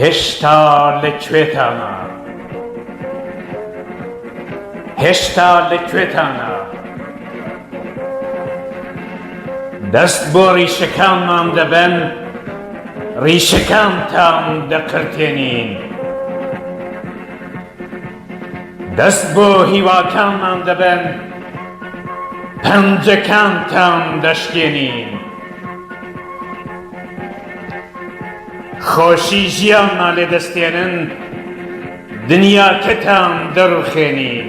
هێشتا لە کوێتانە؟ هێشتا لە کوێتانە؟ دەست بۆ ڕیشەکانمان دەبەن، ڕیشەکانتان دەقرتێنین. دەست بۆ هیواکانمان دەبەن، پەنجەکانتان دەشکێنین. خۆشی ژیانمان لێ دەستێنن، دنیاکەتان دەڕوخێنین.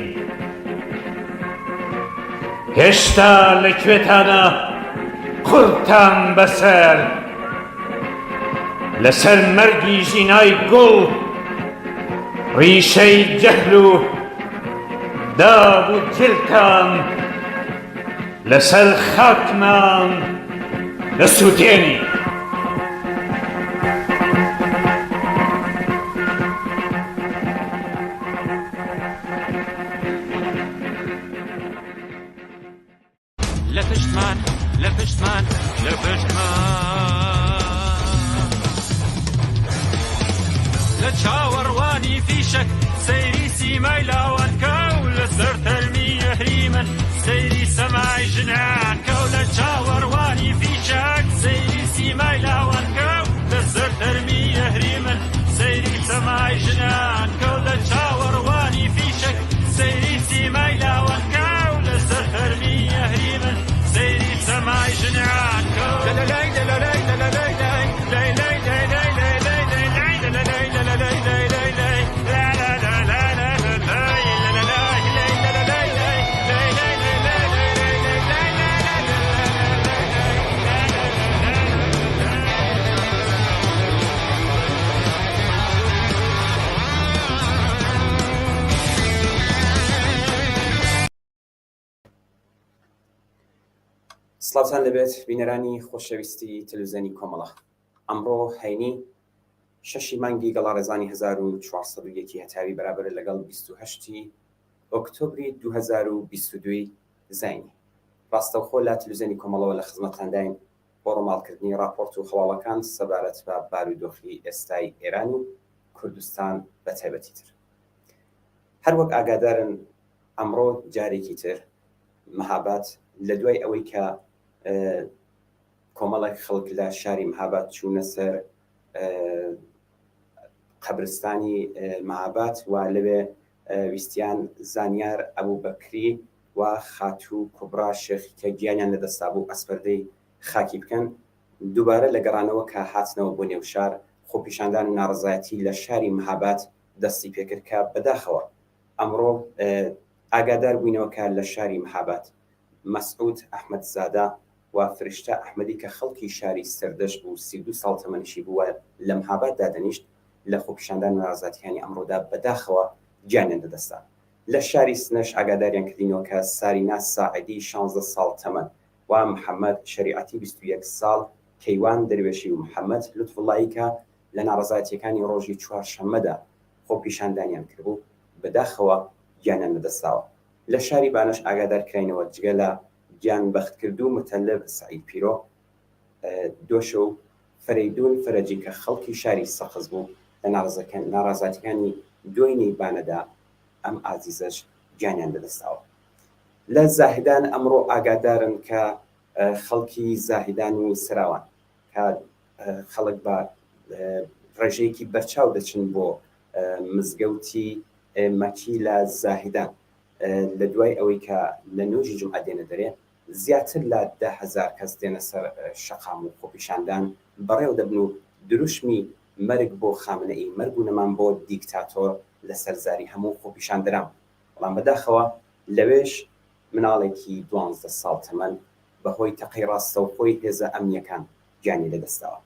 هێشتا لە کوێتانە قوڕتان بەسەر لەسەر مەرگی ژینای گوڵ ڕیشەی جەهل و داب و جلتان لەسەر خاکمان دەسووتێنی. لە پشتمان لە پشتمان لە پشتمان لە چاوەڕوانی فیشەک سەیری سیمای لاوان کە و لەسەر تەرمی ئەهریمەن سەیری سەمای ژنان کە و لە چاوەڕوانی فیشەک سەیری سیمای لاوان کە و لەسەر تەرمی ئەهریمەن سەیری سەمای ژنان کە و لە چاوەڕوانی فیشەک سەیری سیمای لاوان کە و لەسەر تەرمی ئەهریمەن سەیری سەمای ژنان کە و. سڵاوتان لەبێت بینەرانی خۆشەویستی تەلوزیۆنی کۆمەڵە ئەمڕۆ هەینی شەشی مانگی گەڵاڕێزانی 1401 هەتاوی بەرابەرە لەگەڵ 28 ئۆکتۆبری 2022 زینی ڕاستەوخۆ لە تلوزیۆنی کۆمەڵەوە لە خزمەتتانداین بۆ ڕۆماڵکردنی ڕاپۆرت و هەواڵەکان سەبارەت بە بارودۆخی ئێستای ئێران و کوردستان بە تایبەتی تر. هەروەک ئاگادارن ئەمڕۆ جارێکی تر مهاباد لە دوای ئەوەی کە کۆمەڵێک خەڵک لە شاری مهاباد چوونە سەر قەبرستانی مهاباد و لەوێ ویستیان زانیار ئەبوبەکری و خاتوو کوبرا شێخی کە گیانیان لەدەستدابوو ئەسپەردەی خاکی بکەن، دووبارە لە گەڕانەوە کە هاتنەوە بۆ نێو شار، خۆپیشاندان و ناڕەزایەتی لە شاری مهاباد دەستی پێکرد کە بەداخەوە ئەمڕۆ ئاگادار بووینەوە کە لە شاری مهاباد مەسعود ئەحمەدزادە و فرشتە ئەحمەدی کە خەڵکی شاری سەردەشت بوو 32 ساڵ تەمەنیشی بوو و لە مهاباد دادەنیشت لە خۆپیشاندان و ناڕەزاتییەکانی ئەمڕۆدا بەداخەوە گیانیان لەدەستدا. لە شاری سنەش ئاگاداریان کردینەوە کە سارینا ساعدی شانزە ساڵ تەمەن و محەمەد شەریعەتی 21 ساڵ، کەیوان دەروێشی و محەمەد لوتفوڵایی کە لە ناڕەزایەتییەکانی ڕۆژی چوارشەممەدا خۆپیشاندانیان کردبوو، بەداخەوە گیانیان لەدەستداوە. لە شاری بانەش ئاگادار کراینەوە جگە لە گیانبەختکردوو موتەلب سەعید پیرۆ، دۆشە و فەرەیدوون فەرەجی کە خەڵکی شاری سەقز بوو لە ناڕەزاتیەکانی دۆینی بانەدا ئەم ئازیزەش گیانیان لەدەستداوە. لە زاهدان ئەمڕۆ ئاگادارن کە خەڵکی زاهدان و سراوان کە خەڵک بە ڕێژەیەکی بەرچاو دەچن بۆ مزگەوتی مەکی لە زاهدان لە دوای ئەوەی کە لە نوێژی جومعە دێنە دەرێ زیاتر لە 10,000 کەس دێنە سەر شەقام و خۆپیشاندان بەڕێوە دەبن و دروشمی مەرگ بۆ خامنەئی، مەرگ و نەمان بۆ دیکتاتۆر لەسەر زاری هەموو خۆپیشاندەران بوو، بەڵام بەداخەوە لەوێش مناڵێکی دوانزدە ساڵ تەمەن بەهۆی تەقەی ڕاستەوخۆی هێزە ئەمنییەکان گیانی لەدەستداوە.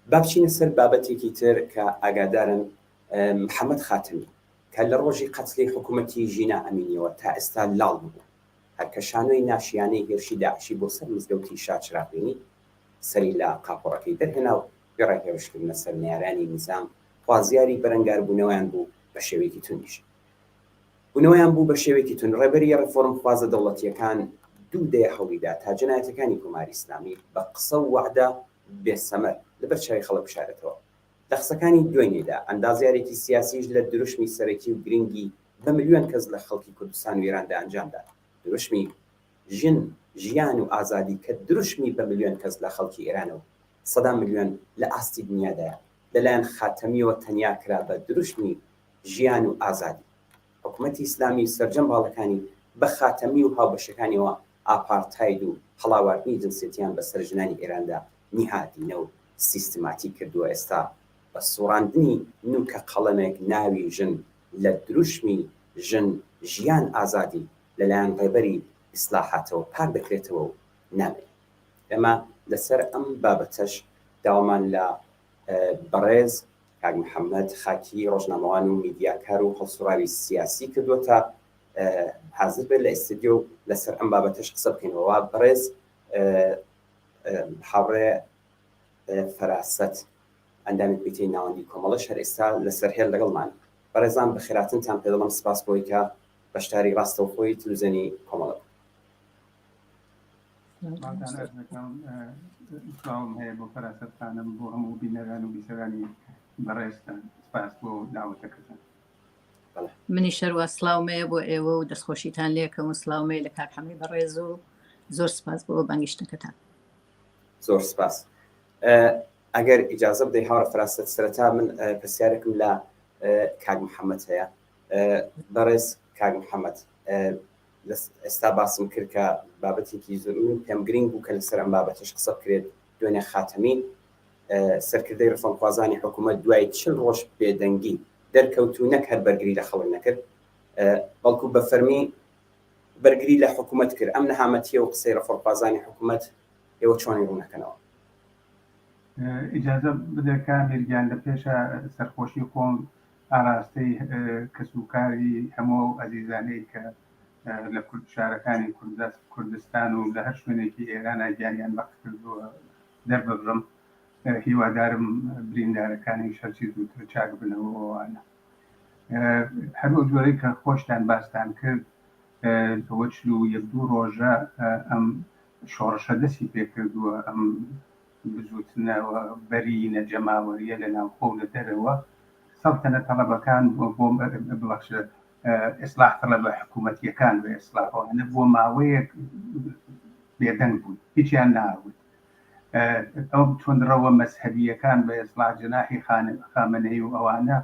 با بچینە سەر بابەتێکی تر کە ئاگادارن محەمەد خاتەمی کە لە ڕۆژی قەتلی حکوومەتی ژینا ئەمینیەوە تا ئێستا لاڵ ببوو، هەر کە شانۆی ناشیانەی هێرشی داعشی بۆ سەر مزگەوتی شاچراغ بینی، سەری لە قاپوڕەکەی دەرهێنا و وێڕای هێرشکردنە سەر نەیارانی نیزام، خوازیاری بەرەنگاربوونەوەیان بوو بە شێوەیەکی توندیش. بوونەوەیان بوو بە شێوەیەکی توند. ڕێبەری ڕێفۆرمخوازە دەوڵەتییەکان دوو دەیە هەوڵی دا تا جەنایەتەکانی کۆماری ئیسلامی بە قسە و وەعدە بێ سەمەر لەبەر چاوی خەڵک بشارێتەوە. لە قسەکانی دوێنێدا ئەندازیارێکی سیاسیش لە دروشمی سەرەکی و گرنگی بە ملیۆن کەس لە خەڵکی کوردستان و ئێراندا ئەنجامدا، دروشمی، ژن، ژیان و ئازادی کە دروشمی بە ملیۆن کەس لە خەڵکی ئێرانە و سەدان ملیۆن لە ئاستی دنیادایە، لەلایەن خاتەمییەوە تەنیا کرا بە دروشمی ژیان و ئازادی. حکومەتی ئیسلامی و سەرجەم باڵەکانی بە خاتەمی و هاوبەشەکانیەوە ئاپارتاید و هەڵاواردنی جنسێتیان بەسەر ژنانی ئێراندا نیهادینە و سیستماتیک کردووە، ئێستا بە سوڕاندنی نوکە قەڵەمێک ناوی ژن لە دروشمی ژن ژیان ئازادی لەلایەن ڕێبەری ئیسلاحاتەوە پاک دەکرێتەوە و نامێنێ. ئێمە لەسەر ئەم بابەتەش داوامان لە بەڕێز کاک محەممەد خاکی ڕۆژنامەوان و میدیاکار و هەڵسوڕاوی سیاسی کردووە تا حازر بێت لە ئیستدیۆ و لەسەر ئەم بابەتەش قسە بکەینەوە. بەڕێز هاوڕێ فەراسەت ئەندامی کۆمیتەی ناوەندی کۆمەڵەش هەر ئێستا لەسەر هێڵ لەگەڵمان. بەڕێزان بەخێراتنتان پێدەڵم سپاس بۆی کە بەشداری ڕاستەوخۆی تلوزیۆنی کۆمەڵە بوون. سڵاوم هەیە بۆ فەراسەت خانم بۆ هەموو بینەران و بیسەرانی بەڕێزتان سپاس بۆ داوەتەکەتان. منی شەروە سلااومەیە بۆ ئێوە و دەستخۆشیتان لێکەم و سلااومەیە لە کاک حەمی بەڕێز و زۆر سپاس بۆ بانگیشتەکەتان. زۆر سپاس. ئەگەر ئیجازە بدەی هاوڕێ فراست سەرەتا من پرسیارێکم لە کاک محەممەد هەیە. بەڕێز کاک محەممەد ئێستا باسم کرد کە بابەتێکی زۆر من پێم گرنگ بوو کە لەسەر ئەم بابەتەش قسە بکرێت دوێنێ خاتەمی سەرکردەی ڕفۆمخوازانی حکوومەت دوای چل ڕۆژ بێدەنگی دەرکەوت و نەک هەر بەرگری لە خەڵک نەکرد بەڵکو بە فەرمی بەرگری لە حکوومەت کرد ئەم نەهامەتیە و قسەی ڕفۆمخوازانی حکوومەت ئێوە چۆنی ڕوونەکەنەوە؟ ئیجازە بدە کامیر گیان لە پێشا سەرخۆشی خۆم ئاراستەی کەسوکاری هەموو ئەو ئەزیزانەی کە لە شارەکانی کوردستان و لە هەر شوێنێکی ئێرانا گیانیان بەخت کردووە دەرببڕم. هیوادارم بریندارەکانیش هەرچی زووتر چاک بنەوە ئەوانە. هەر ئەو جۆرەی کە خۆشتان باستان کرد ئەوە 41 دوو ڕۆژە ئەم شۆڕشە دەستی پێکردووە ئەم بزووتنەوە بەرینە جەماوەرییە لە ناوخۆ و لە دەرەوە، سەڵتەنە تەڵەبەکان بۆ ببەخشە ئیسڵاح تەڵەبە حکوومەتییەکان بە ئیسڵاح ئەوانە بۆ ماوەیەک بێدەنگ بوون، هیچیان ناوت. ئەو توندڕەوە مەزهەبییەکان بە ئیسڵاح جەناحی خامنەیی و ئەوانە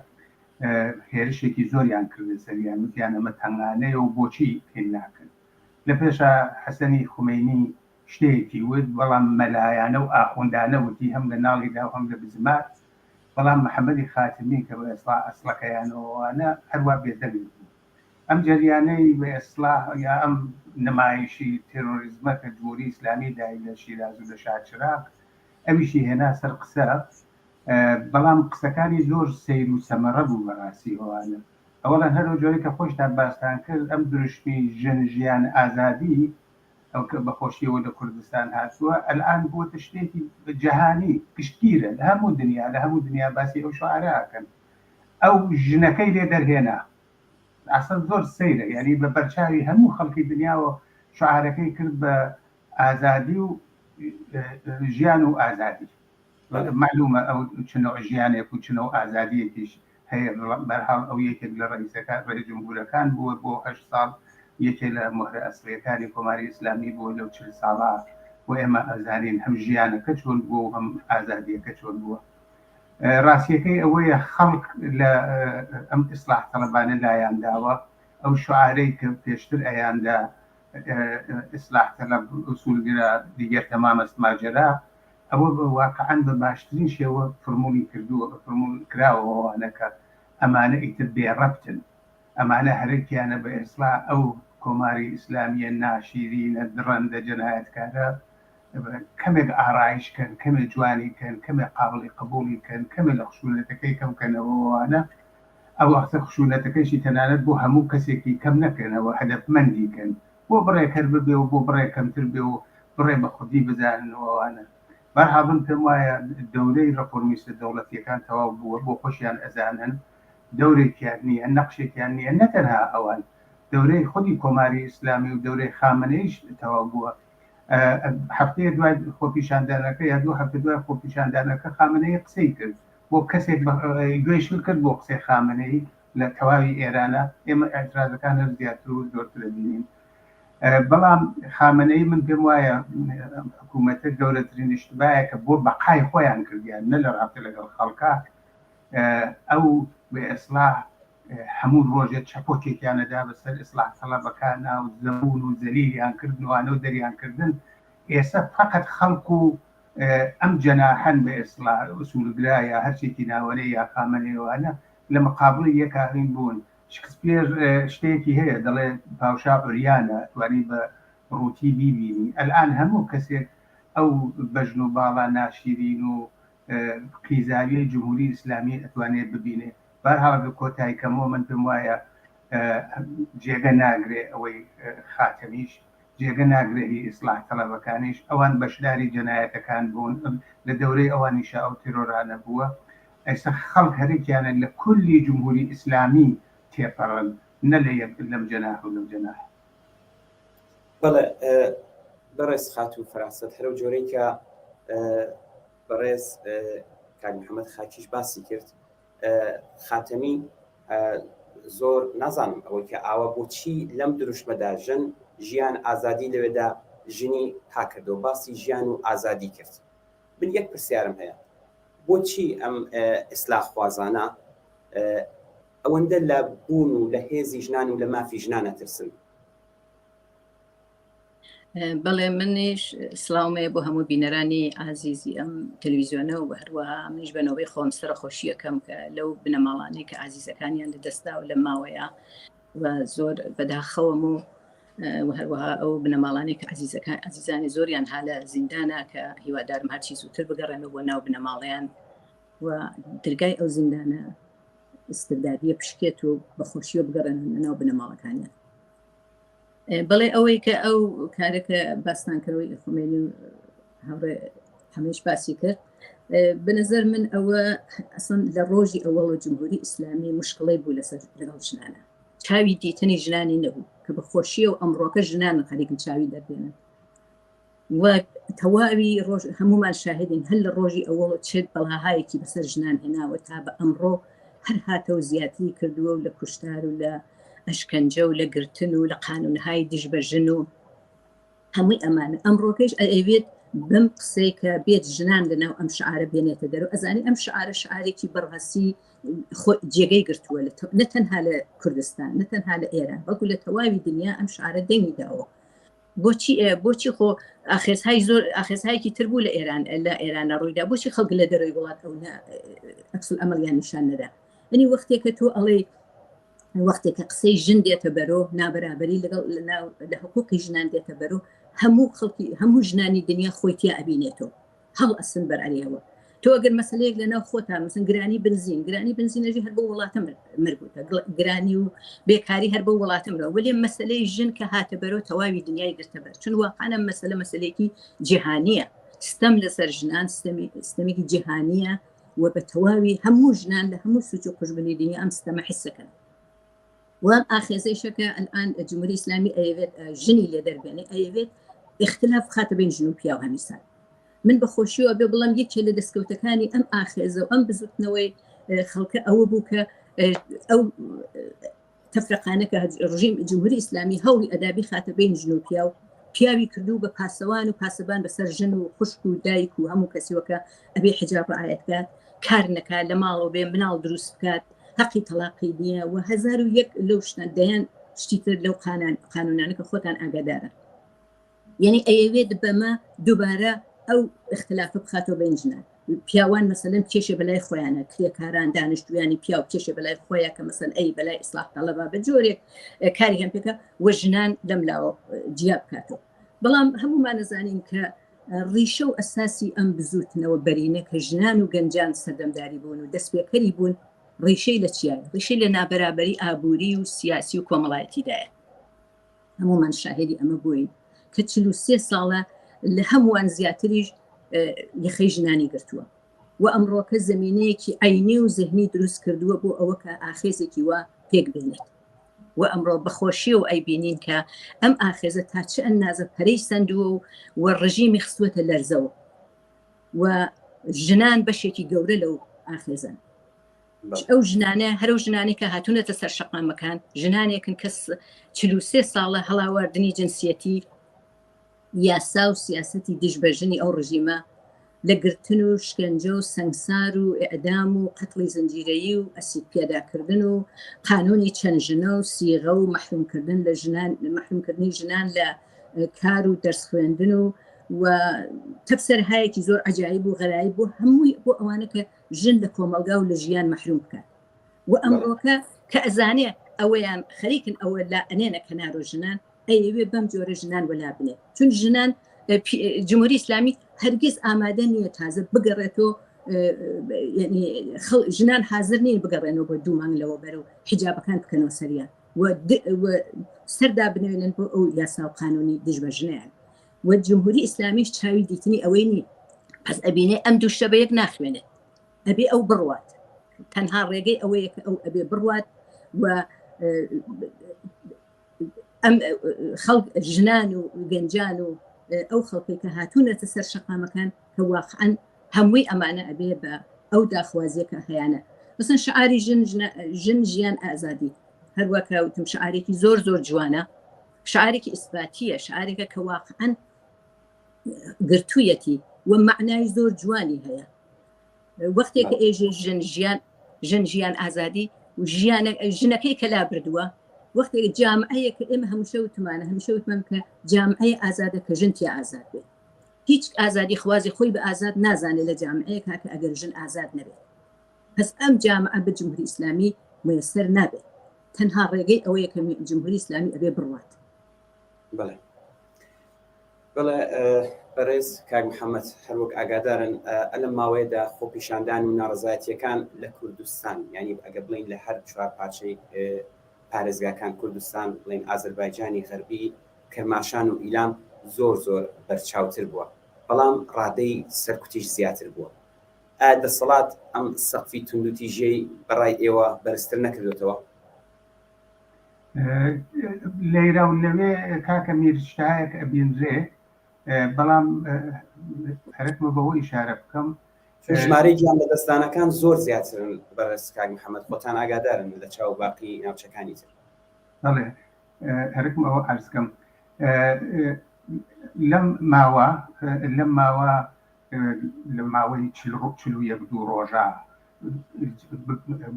هێرشێکی زۆریان کردە سەریان، وتیان ئەمە تەنگانەیە و بۆچی پێی ناکەن. لە پێشا حەسەنی خومەینی شتێکی وت، بەڵام مەلایانە و ئاخوندانە وتی، هەم لە ناڵیدا و هەم لە بزمار، بەڵام محەمەدی خاتمی کە بە ئێسڵا ئەسڵەکەیانەوەوانە هەروا بێدەنگ بوو. ئەم جەریانەی بە ئێسڵا یا ئەم نمایشی تێرۆریزمە کە جمهوری ئیسلامی دای لە شیراز و لە شاچراغ ئەویشی هێنا سەر قسە، بەڵام قسەکانی زۆر سەیر و سەمەڕە بوو بەڕاستی ئەوانە. ئەوەڵەن هەر ئەو جۆرەی کە خۆشتان باستان کرد ئەم دروشمی ژن ژیان ئازادی ئەو کە بە خۆشیەوە لە کوردستان هاتووە ئەلئان بووەتە شتێکی جەهانی گشتگیرە لە هەموو دنیا لە هەموو دنیا باسی ئەو شعارە ئەکەن ئەو ژنەکەی لێ دەرهێنا ئەسڵ زۆر سەیرە یعنی بە بەرچاوی هەموو خەڵکی دنیاوە شعارەکەی کرد بە ئازادی و ژیان و ئازادی مەعلومە ئەو چ نەوع ژیانێک و چ نەوع ئازادیەکیش هەیە، بەرحاڵ ئەو یەکێک لە ڕەئیسەکان ڕەئیس جمهورەکان بووە بۆ هەشت ساڵ، یەکێ لە موهرە ئەسڵیەکانی کۆماری ئیسلامی بووە لەو 40 ساڵە و ئێمە ئەزانین هەم ژیانەکە چۆن بووە و هەم ئازادیەکە چۆن بووە. ڕاستیەکەی ئەوەیە خەڵک لە ئەم ئیسلاح تەڵەبانە لایان داوە، ئەو شعارەی کە پێشتر ئەیاندا ئیسلاح تەلەب ئوسولگرا دیگەر تەمام است ماجرا ئەوە بە واقعەن بە باشترین شێوە فرموڵی کردووە، فرموڵ کراوە ئەوانە کە ئەمانە ئیتر بێ ڕەبتن، ئەمانە هەرەکیانە بە ئێسڵا ئەو کۆماری ئیسلامییە ناشیرینە، دڕەندە، جەنایەتکارە کەمێک ئارایش کەن، کەمێ جوانی کەن، کەمێ قابڵی قبوڵی کەن، کەمێ لە خشونەتەکەی کەم کەنەوە ئەوانە ئەو وەختە خشونەتەکەیشی تەنانەت بۆ هەموو کەسێکی کەم نەکەنەوە، هەدەفمەندی کەن. بۆ بڕێک هەر ببێ و بۆ بڕێک کەمتر بێ و بڕێ بە خودی بزانن و ئەوانە. بەرحاڵ من پێم وایە دەورەی ڕەفۆرمیستە دەوڵەتییەکان تەواو بووە، بۆ خۆشیان ئەزانن دەورێکیان نییە، نەقشێکیان نییە، نە تەنها ئەوان، دەورەی خودی کۆماری ئیسلامی و دەورەی خامنەییش تەواو بووە. هەفتەیە دوای خۆپیشاندانەکە یا دوو هەفتە دوای خۆپیشاندانەکە خامنەیی قسەی کرد. بۆ کەسێک گوێی شل کرد بۆ قسەی خامنەیی لە تەواوی ئێرانە ئێمە ئیعترازەکان هەر زیاتر و زۆرتر ئەبینین. بەڵام خامنەیی من پێم وایە ئەم حکوومەتە گەورەترین ئیشتبایە کە بۆ بەقای خۆیان کردیان نە لە ڕابتە لەگەڵ خەڵکا ئەو بە ئێسڵاح هەموو ڕۆژێ چەپۆکێکیان ئەدا بەسەر ئیسڵاح تەڵەبەکانا و زەبوون و زەلیلیان کردن و ئانە و دەریان کردن ئێسە فەقەت خەڵک و ئەم جەناحەن بە ئێسڵاح ئوسوولگرا یا هەرچێکی ناوەنێ یا خامەنەیەوانە لە مقابڵی یەکا هین بوون شکسپیر شتێکی هەیە دەڵێ پاوشا عوریانە ئەتوانی بە ڕووتی بیبینی ئەلئان هەموو کەسێک ئەو بەژن و باڵا ناشیرین و قیزاویەی جمهوری ئیسلامی ئەتوانێ ببینێ بەهەرحاڵ ئەگەر کۆتای کەمەوە من پێم وایە جێگە ناگرێ ئەوەی خاتەمیش جێگە ناگرێ هی ئیسلاح تەڵەبەکانیش ئەوان بەشداری جەنایەتەکان بوون لە دەورەی ئەوانیشا ئەو تێرۆرانە بووە ئێستا خەڵک هەرێکیانە لە کولی جمهوری ئیسلامی تێپەڕن نە لە یەک لەم جەناح و لەو جەناح. بەڵێ بەڕێز خاتوو فەراسەت هەرەو جۆرەی کە بەڕێز کاک محەممەد خاکیش باسی کرد خاتەمی زۆر نازانم ئەوەی کە ئاوا بۆچی لەم دروشمەدا ژن ژیان ئازادی لەوێدا ژنی پاکردەوە باسی ژیان و ئازادی کرد من یەک پرسیارم هەیە بۆچی ئەم ئیسلاحخوازانە ئەوەندە لە بوون و لە هێزی ژنان و لە مافی ژنان ئەترسن؟ بەڵێ منیش سلااومەیە بۆ هەموو بینەرانی ئازیزی ئەم تەلویزیۆنە و هەروەها منیش بە نۆبەی خۆم سەر خۆشیەکەم کە لەو بنەماڵانەی کە ئازیزەکانیان لە دەستدا و لە ماوەیە و زۆر بەداخەوەم و و هەروەها ئەو بنەماڵانەی کە ئازیزەکان ئازیزانی زۆریان ها لە زیندانە کە هیوادارم هەرچی زووتر بگەڕێنەوە بۆ ناو بنەماڵەیان و درگای ئەو زیندانە ئیستبدادیە پشکێت و بەخۆشیەوە بگەڕێنەوە ناو بنەماڵەکانیان. بەڵێ ئەوەی کە ئەو کارەکە باستان کردەوەی خومێنی و هاوڕێ هەمیش باسی کرد بەنظر من ئەوە ئەسڵەن لە ڕۆژی ئەوەڵە جمهوری ئیسلامی مشکڵی بوو لەسەر لەگەڵ ژنانە چاوی دیتنی ژنانی نەبوو کە بە خۆشیە و ئەمڕۆکە ژنان خەریکن چاوی دەردێنن و تەواوی ڕۆژ هەمومان شاهدین هەر لە ڕۆژی ئەوەڵە چێت بەڵاهایەکی بەسەر ژنان هێناوە تا بە ئەمڕۆ هەر هاتە و زیاتری کردووە و لە کوشتار و لە ئەشکەنجە و لە گرتن و لە قانونهای دژ بە ژن و هەمووی ئەمانە ئەمڕۆکەیش ئەیەوێت بەم قسەی کە بێت ژنان لەناو ئەم شعارە بێنێتە دەرەوە ئەزانی ئەم شعارە شعارێکی بەڕاستی جێگەی گرتووە نە تەنها لە کوردستان نە تەنها لە ئێران بەڵکو لە تەواوی دنیا ئەم شعارە دەنگی داوە بۆچی بۆچی خۆ ئاخێزهای زۆر ئاخێزهایەکی تر بوو لە ئێران لە ئێرانە ڕوویدا بۆچی خەڵک لە دەرەوەی وڵات ئەو ئەکسل ئەمەلیان نیشان نەدا ئەنی وەختێکە تۆ ئەڵێ وەختێک کە قسەی ژن دێتە بەرۆ نابەرابەری لەگەڵ لە حقوقی ژنان دێتە بەرۆ هەموو خەڵکی هەموو ژنانی دنیا خۆی تیا ئەبینێتەوە هەڵ ئەسن بەرئەرێەوە تۆ ئەگەر مەسلەیەک لە ناو خۆتان مثلەن گرانی بنزین گرانی بنزینەژی هەر بۆ وڵاتە مربوتە گرانی و بێکاری هەر بۆ وڵاتە مرەوە وەلێ مەسلەی ژن کە هاتە بەرەوە تەواوی دنیای گرتە بەر چون واقعا مەسلە مەسلەیەکی جیهانیە ستەم لەسەر ژنان ستەمێکی جیهانیە و بە تەواوی هەموو ژنان لە هەموو سوچ و قوژبنی دنیا ئەم ستەمە حسەکەن و ئاخێزەیشە کە الان جمهوری ئیسلامی ئەیەوێت ژنی لێ دەربێنێ ئەیەوێت اختلاف بخاتە بین ژن و پیاو هەمیسان من بە خۆشیەوە بێ بڵم یەکێ لە دەستکەوتەکانی ئەم ئاخێزە و ئەم بزوتنەوەی خەڵکە ئەوە بوو کە ئەو تەفرەقانە کە ڕژیم جمهوری ئیسلامی هەوڵی ئەدا بیخاتە بین ژن و پیاو، پیاوی کردوو بە پاسەوان و پاسەبان بەسەر ژن و خوشک و دایک و هەموو کەسیەوە کە ئەبێ حجاب ڕعایەت بکات، کار نەکات، لە ماڵەوە بێ، مناڵ دروست بکات، هەقی تەڵاقی نییە و 1001 لەو شتان دەیان شتی تر لەو قانونانە کە خۆتان ئاگادارن. یعنی ئەیەوێت بەمە دووبارە ئەو اختلافە بخاتەوە بین ژنان پیاوان مەسەلەن کێشێ بەلای خۆیانە کرێکاران دانیشتویانی پیاو کێشێ بەلای خۆیان کە مەسەن ئەی بەلای ئیسلاح تەڵەبا بە جۆرێک کاری هەم پێکە و ژنان لەم لاوە جیا بکاتەوە بەڵام هەمومان نەزانین کە ڕیشە و ئەساسی ئەم بزوتنەوە بەرینە کە ژنان و گەنجان سەردەمداری بوون و دەستپێکەری بوون ڕیشەی لە چیایە ڕیشەی لە نابەرابەری ئابووری و سیاسی و کۆمەڵایەتیدایە هەموومان شاهێدی ئەمە بووین کە 43 ساڵە لە هەمووان زیاتریش یەخەی ژنانی گرتووە و ئەمڕۆکە زمینەیەکی عینی و زهنی دروست کردووە بۆ ئەوە کە ئاخێزێکی وا پێک بێنێت و ئەمڕۆ بەخۆشی و ئەیبینین کە ئەم ئاخێزە تا چ ئەندازە پەرەی سندووە و و ڕژیمی خستووەتە لەرزەوە و ژنان بەشێکی گەورە لەو ئاخێزن. ئەو ژنانە هەرو ژنانی کە هاتوونەتە سەر شەقامەکان ژنانێکن کەس 43 ساڵە هەڵاواردنی جنسیەتی یاسا و سیاسەتی دژ بە ژنی ئەو ڕژیمە لە گرتن و شکەنجە و سەنگسار و ئیعدام و قەتڵی زنجیرەیی و ئەسید پیاداکردن و قانونی چەند ژنە و سیغە و مەحرومکردن لە ژنان مەحرومکردنی ژنان لە کار و دەرس خوێندن و و تەپسەرهایەکی زۆر عجایب و غەرایب بۆ هەمووی بۆ ئەوانە کە ژن لە کۆمەڵگا و لە ژیان مەحروم بکات و ئەمڕۆکە کە ئەزانێ ئەوەیان خەریکن ئەوە لا ئەنێنە کەنار و ژنان ئەیەوێ بەم جۆرە ژنان وەلا بنێ چون ژنان جمهوری ئیسلامی هەرگیز ئامادە نییە تازە بگەڕێتەوە ژنان حاضر نین بگەڕێنەوە بۆ دوو مانگ لەوە بەر و حیجابەکان بکەنەوە سەریان و سەردا بنوێنن بۆ ئەو یاسا و قانونی دژ بە ژنیان و جمهوری ئیسلامیش چاوی دیتنی ئەوەی نییە پس ئەبینێ ئەم دوو شتە بە یەک ناخوێنێت ئەبێ ئەو بڕوات تەنها ڕێگەی ئەوەیە کە ئەو ئەبێ بڕوات و ئەم خەڵک ژنان و گەنجان و ئەو خەڵکێک کە هاتوونەتە سەر شەقامەکان کە واقعا هەمووی ئەمانە ئەبێ بە ئەو داخوازیە کە هەیانە مەسەن شعاری ژن ژن ژیان ئازادی هەروەکە وتم شعارێکی زۆر زۆر جوانە شعارێکی ئیسپاتیە شعارێکە کە واقعا گرتوویەتی و معنای زۆر جوانی هەیە وەختێک کە ئێژێ ژن ژیان ژن ژیان ئازادی و ژیانە ژنەکەی کە لا بردووە وەختێک جامعەیە کە ئێمە هەمووشە وتمانە هەمیشە وتمان کە جامعەی ئازادە کە ژن تیا ئازاد بێت هیچ ئازادی خوازی خۆی بە ئازاد نازانێت لە جامعەیەک کە ئەگەر ژن ئازاد نەبێت پس ئەم جامعە بە جمهوری ئیسلامی میسەر نابێت تەنها ڕێگەی ئەوەیە کە جمهوری ئیسلامی ئەبێ بڕوات بەڵێ بەڵێ بەڕێز کاک محەممەد هەروەک ئاگادارن ئەلم ماوەیەدا خۆپیشاندان و ناڕزایەتیەکان لە کوردستان ینی ئەگە بڵین لە هەر چوار پارچەی پارێزگاکان کوردستان بڵین ئازربایجانی غەربی کرماشان و ئیلام زۆر زۆر بەرچاوتر بووە بەڵام ڕادەی سەرکوتیش زیاتر بووە ئایا دەسەڵات ئەم سەقفی توندوتیژیەی بەڕای ئێوە بەرزتر نەکردوتەوە؟ لەیرا و لەوێ کاکە میر شتایەک ئەبینرێ بەڵام هەرەکمە بەوە ئیشارە بکەم ژمارەی گیان لەدەستدانەکان زۆر زیاترن بەڕێز کاک محەممەد خۆتان ئاگادارن لە چاو باقی ناوچەکانی تر بەڵێ هەرکم ئەوە عەرزکەم لەم ماوە لەم ماوە لە ماوەی 41 دوو ڕۆژە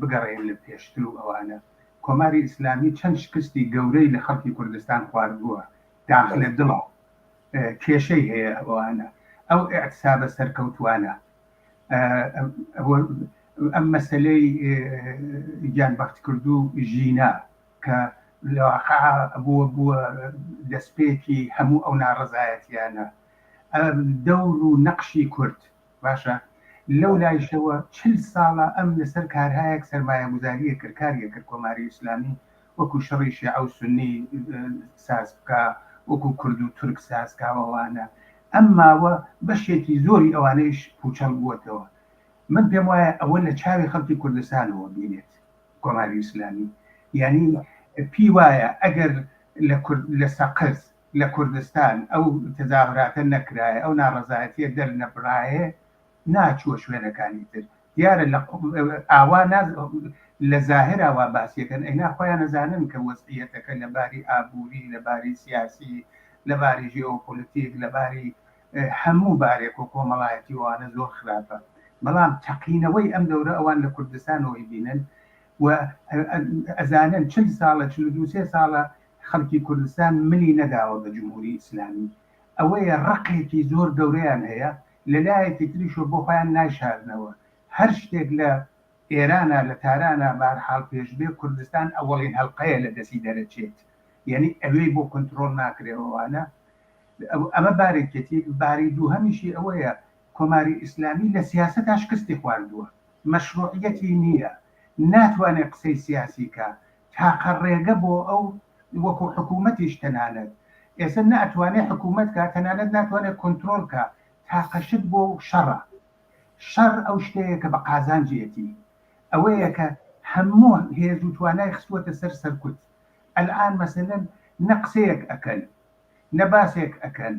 بگەڕێن لە پێشتر و ئەوانە کۆماری ئیسلامی چەند شکستی گەورەی لە خەڵکی کوردستان خواردووە داخ لە دڵە کێشەی هەیە ئەوانە ئەو ئیعتسابە سەرکەوتوانە ئەم مەسلەی گیان بەختکردو ژینا کە لەواقع بووە بووە دەستپێکی هەموو ئەو ناڕەزایەتیانە دەور و نەقشی کورد باشە لەو لایشەوە چل ساڵە ئەم لەسەر کارهایەک سەرمایەگوزاریە کرد کاریە کرد کۆماری ئیسلامی وەکو شەڕی شیعە و سوننی ساز بکا وەکو کورد و تورک ساز کا و ئەوانە ئەم ماوە بەشێکی زۆری ئەوانەیش پوچەڵ بووەتەوە من پێم وایە ئەوە لە چاوی خەڵکی کوردستانەوە بینێت کۆماری ئیسلامی یانی پی وایە ئەگەر لە کورد لە سەقز لە کوردستان ئەو تەزاهوراتە نەکرایە، ئەو ناڕەزایەتیە دەرنەبرایە ناچووە شوێنەکانی تر. دیارە لە ئاوا لە زاهرا وا باسیەکەن ئەینا خۆیان ئەزانن کە وەزعیەتەکە لە باری ئابووری، لە باری سیاسی، لە باری ژێئۆپۆلتیک، لە باری هەموو بارێک و کۆمەڵایەتی و ئەوانە زۆر خراپە. بەڵام تەقینەوەی ئەم دەورە ئەوان لە کوردستانەوە ئەیبینن و ئەزانن چل ساڵە، 42 سێ ساڵە خەڵکی کوردستان ملی نەداوە بە جمهوری ئیسلامی ئەوەیە ڕقێکی زۆر گەورەیان هەیە لە لایەکی تریشەوە بۆ خۆیان نایشارنەوە هەر شتێک لە ئێرانا لە تارانا بەهەرحاڵ پێش بێ کوردستان ئەوەڵین هەڵقەیە لە دەسی دەرەچێت یانی ئەوێی بۆ کونترۆڵ ناکرێ ئەوانە ئەمە بارێکیەتی باری دووهەمیشی ئەوەیە کۆماری ئیسلامی لە سیاسەتا شکستی خواردووە مەشروعیەتی نییە ناتوانێت قسەی سیاسی کا تاقە ڕێگە بۆ ئەو وەکو حکومەتیش تەنانەت ئێستا نە ئەتوانێ حکومەت کا تەنانەت ناتوانێ کۆنترۆڵ کا تاقە شت بۆ شەڕە شەڕ ئەو شتەیە کە بە قازانجیەتی ئەوەیە کە هەموو هێز و توانای خستووەتە سەر سەرکوت ئەلئان مەسەلەن نە قسەیەک ئەکەن نە باسێک ئەکەن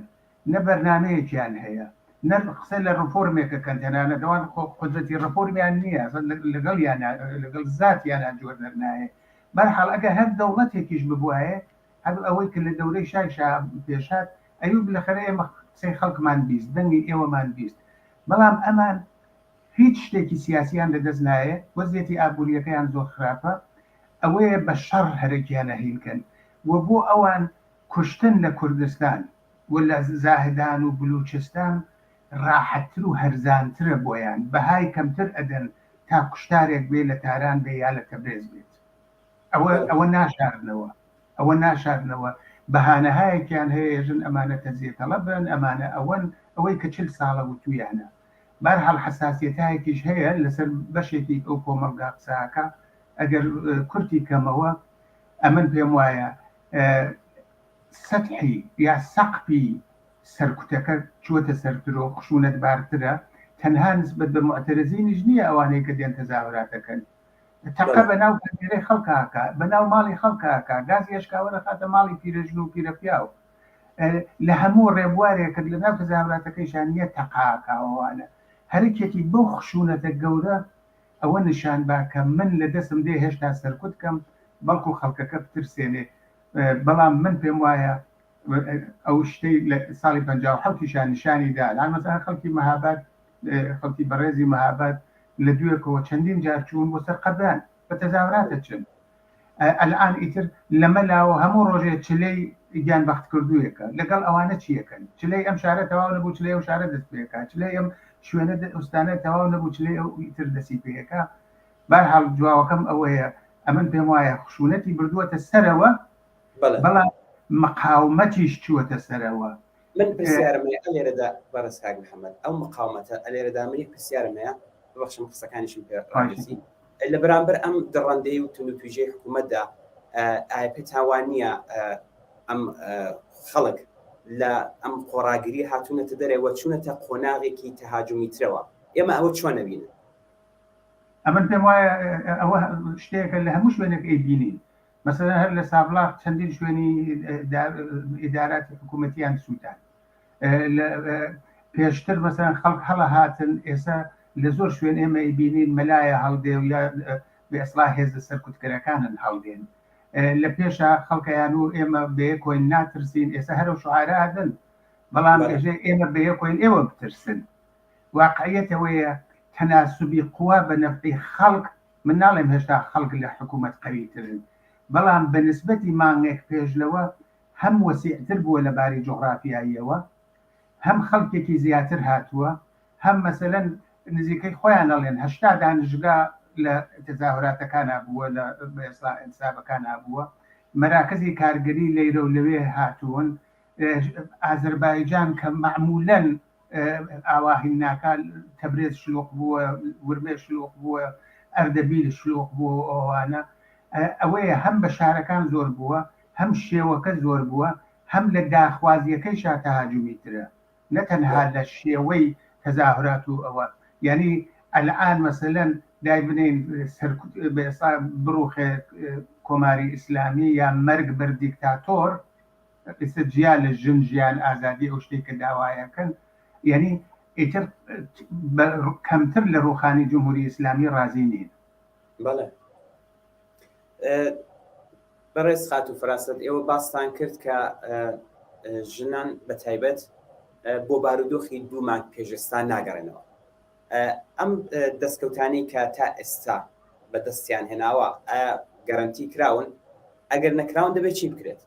نە بەرنامەیەکیان هەیە. نە قسە لە ڕفۆرمێکە کەن تەنانەت ئەوان قودرەتی ڕفۆرمیان نییە لەگەڵیانە لەگەڵ زاتیانە جۆر دەرنایێ بەرحاڵ ئەگەر هەر دەوڵەتێکیش ببوایە هەر ئەوەی کە لە دەورەی شای شا پێشهات ئەیوو بلەخەرە ئێمە قسەی خەڵکمان 20 دەنگی ئێوەمان 20 بەڵام ئەمان هیچ شتێکی سیاسیان لە دەست نایە وەزیەتی ئابووریەکەیان زۆر خراپە ئەوەیە بە شەڕ هەرەکیانە هینکەن و بۆ ئەوان کوشتن لە کوردستان و لە زاهدان و بلوچستان ڕاحەتتر و هەرزانترە بۆیان، بەهای کەمتر ئەدەن تا کوشتارێک بێ لە تاران بێ یا لە تەبرێز بێت. ئەوە ئەوە ناشارنەوە. ئەوە ناشارنەوە. بەهانەهایەکیان هەیە ئێژن ئەمانە تەجزیەتەڵەبن، ئەمانە ئەوەن، ئەوەی کە 40 ساڵە وتوویانە. بەهەرحاڵ حەساسیەتایەکیش هەیە لەسەر بەشێکی ئەو کۆمەڵگا قسە ئەکا. ئەگەر کورتی کەمەوە ئەمن پێم وایە سەتحی یا سەقفی سەرکوتەکە چووەتە سەرتر و خشونەتبارترە، تەنها نسبەت بە موعتەرزینیش نییە ئەوانەی کە دێن تەزاهورات دەکەن، تەقە بە ناو پەنجەرەی خەڵکا ئەکا، بە ناو ماڵی خەڵکا ئەکا، گازی ئەشکاوە دەخاتە ماڵی پیرەژن و پیرەپیاو، لە هەموو ڕێبوارێکت لە ناو تەزاهوراتەکەیشا نییە تەقە ئەکا ئەوانە هەرکێتی بەو خشونەتە گەورە ئەوە نیشان با کە من لە دەسم دێ هێشتا سەرکوت کەم بەڵکو خەڵکەکە بترسێنێ بەڵام من پێم وایە ئەو شتەی لە ساڵی 57 یشا نیشانی دا الان مەسەلەن خەڵکی مەهاباد خەڵکی بەڕێزی مەهاباد لە دوێکەوە چەندین جار چوون بۆ سەر قەبران بە تەزاورات دەچن ئەلان ئیتر لەمە لاوە هەموو ڕۆژێ چلەی گیان بەخت کردوویەکە لەگەڵ ئەوانە چیەکەن چلەی ئەم شارە تەواو نەبوو چلەی ئەو شارە دەست پێکا چلەی ئەم شوێنە ئوستانە تەواو نەبوو چلەی ئەو ئیتر دەسی پێکا بەرحاڵ جواوەکەم ئەوەیە ئەمن پێم وایە خشونەتی بردووەتە سەرەوە بەڵام مقاومەتیش چووەتە سەرەوە. من پرسیارم هەیە ئەلێرەدا بەڕێز کاک محەممەد ئەو مقاومەتە ئەلێرەدا من یەک پرسیارم هەیە ببەخشم قسەکانیشم پێ ڕاگرتی لە بەرامبەر ئەم دڕەندەی و توندوتیژەی حکوومەتدا ئایا پێتان وا نییە ئەم خەڵک لە ئەم خۆڕاگری هاتوونەتە دەرەوە چوونەتە قۆناغێکی تەهاجومیترەوە ئێمە ئەوە چۆن نەبینن؟ ئەمن پێم وایە ئەوە شتێکە لە هەموو شوێنێک ئەیبینین مەسەلەن هەر لە سابڵاغ چەندین شوێنی ئیداراتی حکوومەتیان سووتان پێشتر مەسەلەن خەڵک هەڵە هاتن ئێستا لە زۆر شوێن ئێمە ئەیبینین مەلایە هەڵدێ و یا بە ئێسڵا هێزە سەرکوتکەرەکانن هەڵدێن لە پێشا خەڵکەیان و ئێمە بەیەکۆین ناترسین ئێستا هەرە شعارە ئادن بەڵام ئێژێ ئێمە بەیەکۆین ئێوە بترسن واقعیەت ئەوەیە تەناسوبی قوا بە نەفعی خەڵک، من ناڵێم هێشتا خەڵک لە حکومەت قەویترن، بەڵام بە نسبەتی مانگێک پێش لەوە هەم وەسیعتر بووە لە باری جوغرافیاییەوە، هەم خەڵکێکی زیاتر هاتووە، هەم مەسەلەن نزیکەی خۆیان ئەڵێن 80 دانشگا لە تەزاهوراتەکانا بووە، لە بە ئێستا ئینتسابەکانا بووە، مەراکزی کارگەری لەیرە و لەوێ هاتوون، ئازەربایجان کە مەعمولەن ئاوا هین ناکا تەبرێز شلوق بووە ورمێ شلوق بووە ئەردەبیل شلوق بووە و ئەوانە ئەوەیە هەم بە شارەکان زۆر بووە هەم شێوەکە زۆر بووە هەم لە داخوازیەکەیشا تەهاجومی ترە نە تەنها لە شێوەی تەزاهورات و ئەوە یعنی ئەلئان مەسەلەن دای بنێین سەرکوت بە ئێستا بڕوخێ کۆماری ئیسلامی یا مەرگ بەر دیکتاتۆر ئێستا جیا لە ژن ژیان ئازادی ئەو شتەی کە داوایەکەن یعنی ئیتر کەمتر لە ڕوخانی جمهوری ئیسلامی ڕازی نین. بەڵێ بەڕێز خاتوو فراست ئێوە باستان کرد کە ژنان بە تایبەت بۆ بارودۆخی دوو مانگ پێشێستا ناگەڕێنەوە ئەم دەستکەوتانی کە تا ئێستا بە دەستیان هێناوە ئایا گەرەنتی کراون ئەگەر نەکراون دەبێت چی بکرێت؟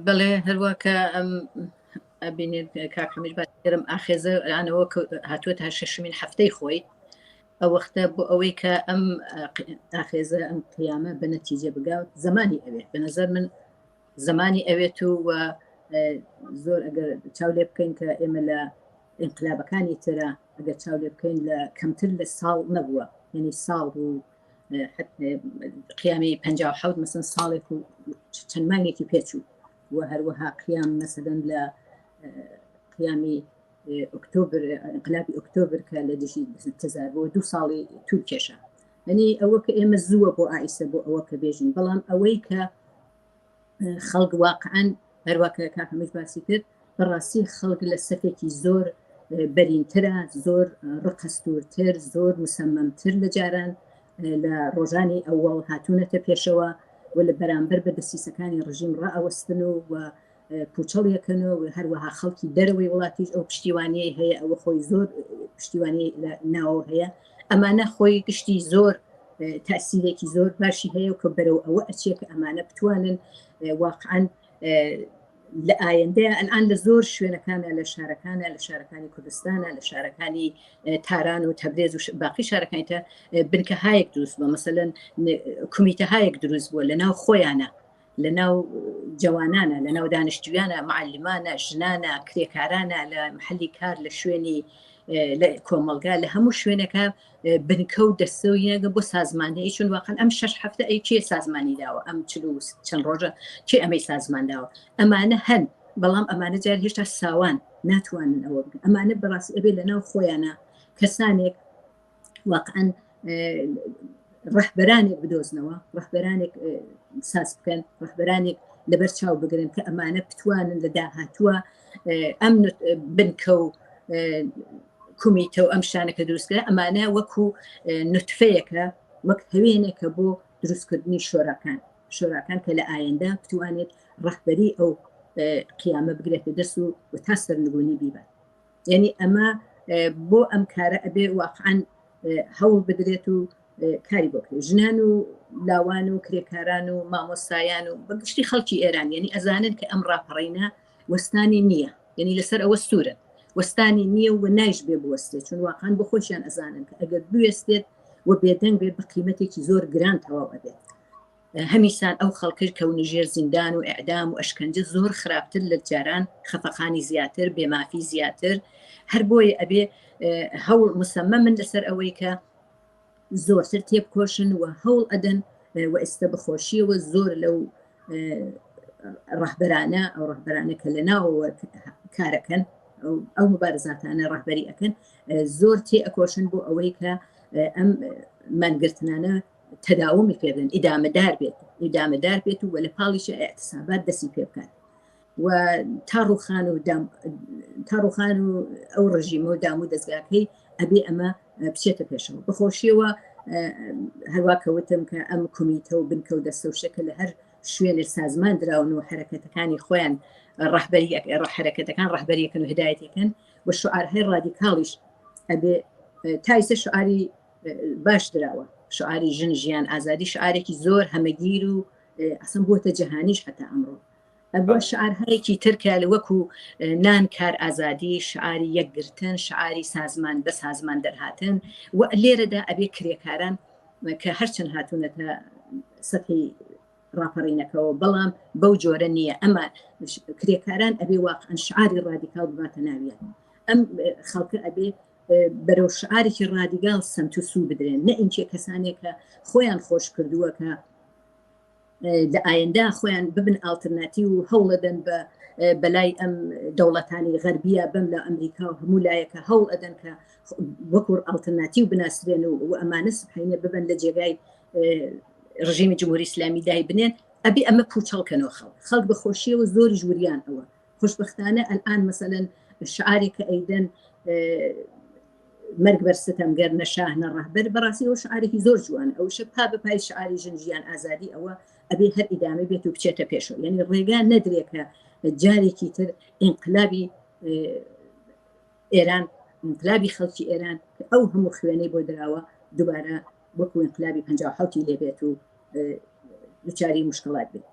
بەڵێ هەروە کە ئەم ئەبینێت کاک حەمید باکرم ئاخێزە ئەنەوە هاتووە تا شەشمین هەفتەی خۆی ئەو وەختە بۆ ئەوەی کە ئەم ئاخێزە ئەم قیامە بە نەتیجە بگات زمانی ئەوێت بە نظر من زمانی ئەوێت و و زۆر ئەگەر چاو لێ بکەین کە ئێمە لە ئینقلابەکانی ترە ئەگەر چاو لێ بکەین لە کەمتر لە ساڵ نەبووە یعنی ساڵ و قیامی 57 مەسن ساڵێک و چەند مانگێکی پێچوو و هەروەها قیام مەسەدەن لە قیامی ئۆکتۆبر انقلابی ئۆکتۆبر کە لە دژی تەزار بۆ دوو ساڵی توول کێشا یعنی ئەوە کە ئێمە زووە بۆ ئایسە بۆ ئەوە کە بێژین بەڵام ئەوەی کە خەڵک واقعا هەروە کە کاک هەمیش باسی کرد. بەڕاستی خەڵک لە سەفێکی زۆر بەرینترە، زۆر ڕقەستوورتر، زۆر مسەمەمتر لە جاران لە ڕۆژانی ئەوەڵ هاتوونەتە پێشەوە و لە بەرامبەر بە دەسیسەکانی ڕژیم ڕائەوەستن و و پوچەڵیەکەنەوە و هەروەها خەڵکی دەرەوەی وڵاتیش ئەو پشتیوانیەی هەیە ئەوە خۆی زۆر پشتیوانی لە ناوەوە هەیە ئەمانە خۆی گشتی زۆر تاسیرێکی زۆر باشی هەیە و کە بەرەو ئەوە ئەچێ کە ئەمانە بتوانن واقعا لە ئایندەیە ئەلان لە زۆر شوێنەکانە لە شارەکانە لە شارەکانی کوردستانە لە شارەکانی تاران و تەبرێز و باقی شارەکانی تە بنکەهایەک دروست بووە مەسەلەن کومیتەهایەک دروست بووە لە ناو خۆیانە لە ناو جەوانانە لە ناو دانیشتویانە معلمانە ژنانە کرێکارانە لە محلی کار لە شوێنی لە کۆمەلگا لە هەموو شوێنەکە بنکە و دەستە و یەگە بۆ سازماندەی چون واقعا ئەم شش هەفتە ئەی کێ سازمانی داوە ئەم چل و چەند ڕۆژە کێ ئەمەی سازمان داوە ئەمانە هەن بەڵام ئەمانە جار هێشتا ساوان ناتوانن ئەوە بکەن ئەمانە بەڕاستی ئەبێ لە ناو خۆیانە کەسانێک واقعا ڕەهبەرانێک بدۆزنەوە ڕەهبەرانێک ساز بکەن ڕەهبەرانێک لەبەر چاو بگرن کە ئەمانە بتوانن لە داهاتووە ئەم بنکە و کومیتە و ئەم شتانە کە دروستکرا ئەمانە وەکو نوتفەیەکە وەک هەوێنێکە بۆ دروستکردنی شۆراکان شۆراکان کە لە ئایندە بتوانێت ڕەهبەری ئەو قیامە بگرێتە دەست و و تا سەرنگونی بیبات یعنی ئەمە بۆ ئەم کارە ئەبێ واقعا هەوڵ بدرێت و کاری بۆ کرێت ژنان و لاوان و کرێکاران و مامۆستایان و بەگشتی خەڵکی ئێران یعنی ئەزانن کە ئەم ڕاپەڕینە وەستانی نییە یعنی لەسەر ئەوە سوورن وەستانی نییە و نایش بێ بوەستێت چون واقعا بۆ خۆشیان ئەزانن کە ئەگەر بوێستێت و بێدەنگ بێت بە قیمەتێکی زۆر گران تەواو ئەبێت هەمیسان ئەو خەڵکەش کەونە ژێر زیندان و ئیعدام و ئەشکەنجە زۆر خراپتر لە جاران خەفەقانی زیاتر بێمافی زیاتر هەر بۆیە ئەبێ هەوڵ مسەمەمن لەسەر ئەوەی کە زۆرتر تێبکۆشن و هەوڵ ئەدەن و ئێستا بەخۆشیەوە زۆر لەو ڕەهبەرانە ئەو ڕەهبەرانە کە لە ناوەوە کارەکەن ئەو مبارزاتانە ڕەهبەری ئەکەن زۆر تێ ئەکۆشن بۆ ئەوەی کە ئەم مانگرتنانە تەداومی پێ بدەن ئیدامەدار بێت ئیدامەدار بێت و لە پاڵیشە ئیعتسابات دەستی پێ بکات و تا ڕوخان و تا ڕوخان و ئەو ڕژیمە و دام و دەستگاکەی ئەبێ ئەمە بچێتە پێشەوە بەخۆشیەوە هەروە کەوتم کە ئەم کومیتە و بنکە و دەستە و شەکە لە هەر شوێنێ سازمان دراون و حرەکەتەکانی خۆیان ڕەهبەری حرەکەتەکان ڕەهبەریەکەن و هدایەتەکەن و شعارهای ڕادیکاڵیش ئەبێ تایسە شعاری باش دراوە شعاری ژن ژیان ئازادی شعارێکی زۆر هەمەگیر و ئەسم بووەتە جەهانیش حتا ئەمڕۆ ئەبووە شعارهایەکی ترکە لە وەکو نان کار ئازادی شعاری یەکگرتن شعاری سازمان بە سازمان دەرهاتن و لێرەدا ئەبێ کرێکاران کە هەرچەند هاتوونەتە سەتی ڕاپەڕینەکەەوە بەڵام بەو جۆرە نییە ئەمە کرێکاران ئەبێ واقعا شعاری ڕادیکال بباتە ناویان ئەم خەڵکە ئەبێ بەرەو شعارێکی ڕادیگاڵ سەمت و سوو بدرێن نە ئینکێ کەسانێک کە خۆیان خۆش کردووە کە لە ئایندە خۆیان ببن ئاڵترناتی و هەوڵەدەن بە بەلای ئەم دەوڵەتانی غەربیە بەم لە ئەمریکا و هەموو لایەکە هەوڵ ئەدەن کە وەکو ئاڵترناتی و بناسرێن و ئەمانە سبحینە ببن لە جێگای ڕژێمی جمهوری ئیسلامی دای بنێن ئەبێ ئەمە پوچەڵکەنەوە خەڵک خەڵک بە خۆشیەوە زۆری ژوریان ئەوە خۆشبەختانە ئەلئان مەسەلەن شعارێک کە ئەیدەن مەرگ بەر ستەمگەر نە شاه نە ڕەهبەر بەڕاستی ئەو شعارێکی زۆر جوان ئەوشە پا بە پای شعاری ژن ژیان ئازادی ئەوە ئەبێ هەر ئیدامە بێت و بچێتە پێشەوە یعنی ڕێگا نەدرێت کە جارێکی تر ئینقلابی ئێران ئینقلابی خەڵکی ئێران کە ئەو هەموو خوێنەی بۆ دراوە دووبارە وەکو ئینقلابی 57 لێبێت و دوچاری مشکلات بێت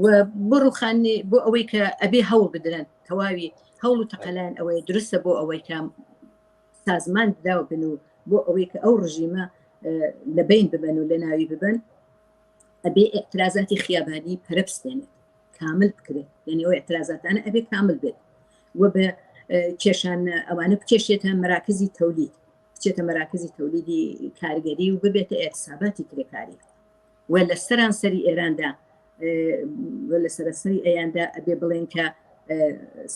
و بۆ ڕوخانی بۆ ئەوەی کە ئەبێ هەوڵ بدرن تەواوی هەوڵ و تەقەلان ئەوەیە دروستە بۆ ئەوەی کە سازمان دراو بن و بۆ ئەوەی کە ئەو ڕژیمە لە بین ببن و لە ناوی ببن ئەبێ اعترازاتی خیابانی پەرە بستێنێت کامل بکرێت یعنی ئەو اعترازاتانە ئەبێ کامل بێت و بە کێشان ئەوانە بکێشێتە مراکزی تەولید بچێتە مراکزی تەولیدی کارگەری و ببێتە ئێعتساباتی کرێکاری و لە سەرانسەری ئێراندا لە سەرەسەری ئەیاندا ئەبێ بڵێن کە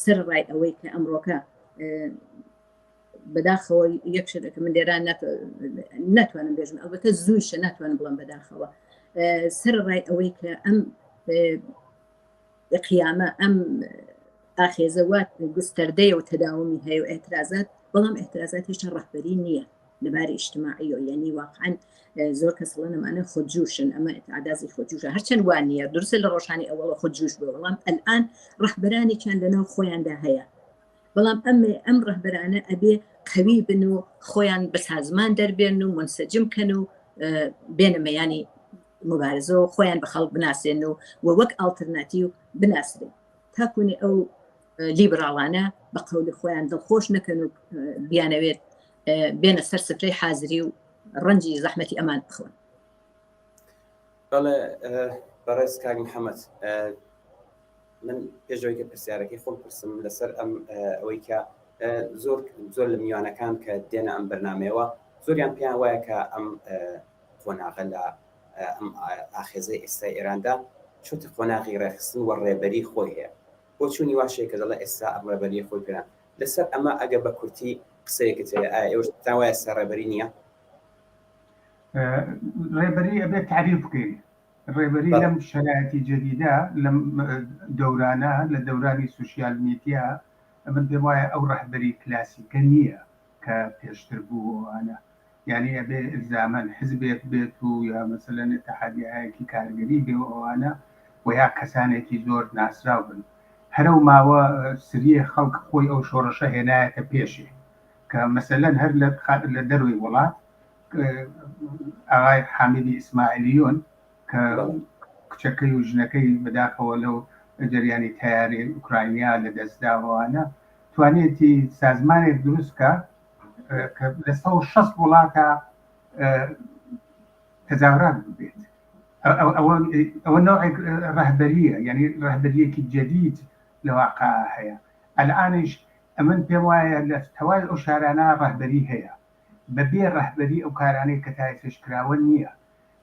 سەر ڕای ئەوەی کە ئەمڕۆکە بەداخەوە یەک شتێکە من لێران ناتوانم بێژم ئەلبەتە زوویشە ناتوانم بڵم بەداخەوە سەر ڕای ئەوەی کە ئەم قیامە ئەم. ئاخێزە وا گوستەردەیە و تەداومی هەیە و ئیعترازات، بەڵام ئیعترازات هێشتا ڕەهبەری نییە لەباری ئیجتماعیەوە، یعنی واقعا زۆر کەس ئەڵێن ئەمانە خودجوشن، ئەمە ئیعترازی خودجوشە، هەرچەند وا نییە، دروستە لە ڕۆژانی ئەوەڵە خودجوش بووە، بەڵام ئەلئان ڕەهبەرانێکیان لەناو خۆیاندا هەیە، بەڵام ئەم ئەم ڕەهبەرانە ئەبێ قەوی بن و خۆیان بە سازمان دەربێن و منسەجم کەن و بێنە مەیانی مبارزەوە خۆیان بە خەڵک بناسێن و و وەک ئاڵترناتیو بناسرێن تاکوونێ ئەو لیبراڵانە بە قەولی خۆیان دڵخۆش نەکەن و بیانەوێت بێنە سەر سفرەی حازری و ڕەنجی زەحمەتی ئەمان بخۆن. بەڵێ بەڕێز کاک محەممەد من پێشەوەی کە پرسیارەکەی خۆم پرسم لەسەر ئەم ئەوەی کە زۆر زۆر لە میوانەکان کە دێنە ئەم بەرنمەیەوە زۆریان پێیان وایە کە ئەم قۆناغە لە ئەم ئاخێزەی ئێستای ئێراندا چۆتە قۆناغی ڕێکخستن و ڕێبەری خۆی هەیە. بۆچوونی واش هەیە کە دەڵێ ئێستا ئەم ڕێبەرییە خۆی پێ لەسەر ئەمە ئەگەر بە کورتی قسەیەکت هەیە ئایا ئێوەش پێتان وایە ئێستا ڕێبەری نییە؟ ڕێبەری ئەبێت تەعریف بکەین. ڕێبەری لەم شەرایتی جەدیدە لەم دەورانە لە دەورانی سوسیال میدیا من پێم وایە ئەو ڕەهبەری کلاسیکە نییە کە پێشتر بوو ئەوانە یانی ئەبێ ئیلزامەن حزبێک بێت و یا مەسەلەن ئیتحادیایەکی کارگەری بێ و ئەوانە و یا کەسانێکی زۆر ناسراو بن. هەرەو ماوە سریێ خەڵک خۆی ئەو شۆڕشە هێنایەتە پێشێ کە مەسەلەن هەر لە لە دەروی وڵات ئاغای حامیدی ئیسماعیلیۆن کە کچەکەی و ژنەکەی بەداخەوە لەو جەریانی تەیارەی ئوکراینیا لە دەستدا ئەوانە توانیەتی سازمانێک دروست کە کە لە 160 وڵاتە تەزاورات ببێت ئەوە نوعێک ڕەهبەریە یعنی ڕەهبەریەکی جدید لە واقع هەیە ئەلئانیش ئەمن پێم وایە لە تەواوی ئەو شارانە ڕەهبەری هەیە بەبێ ڕەهبەری ئەو کارانەی کە تا ئێستاش کراوە نییە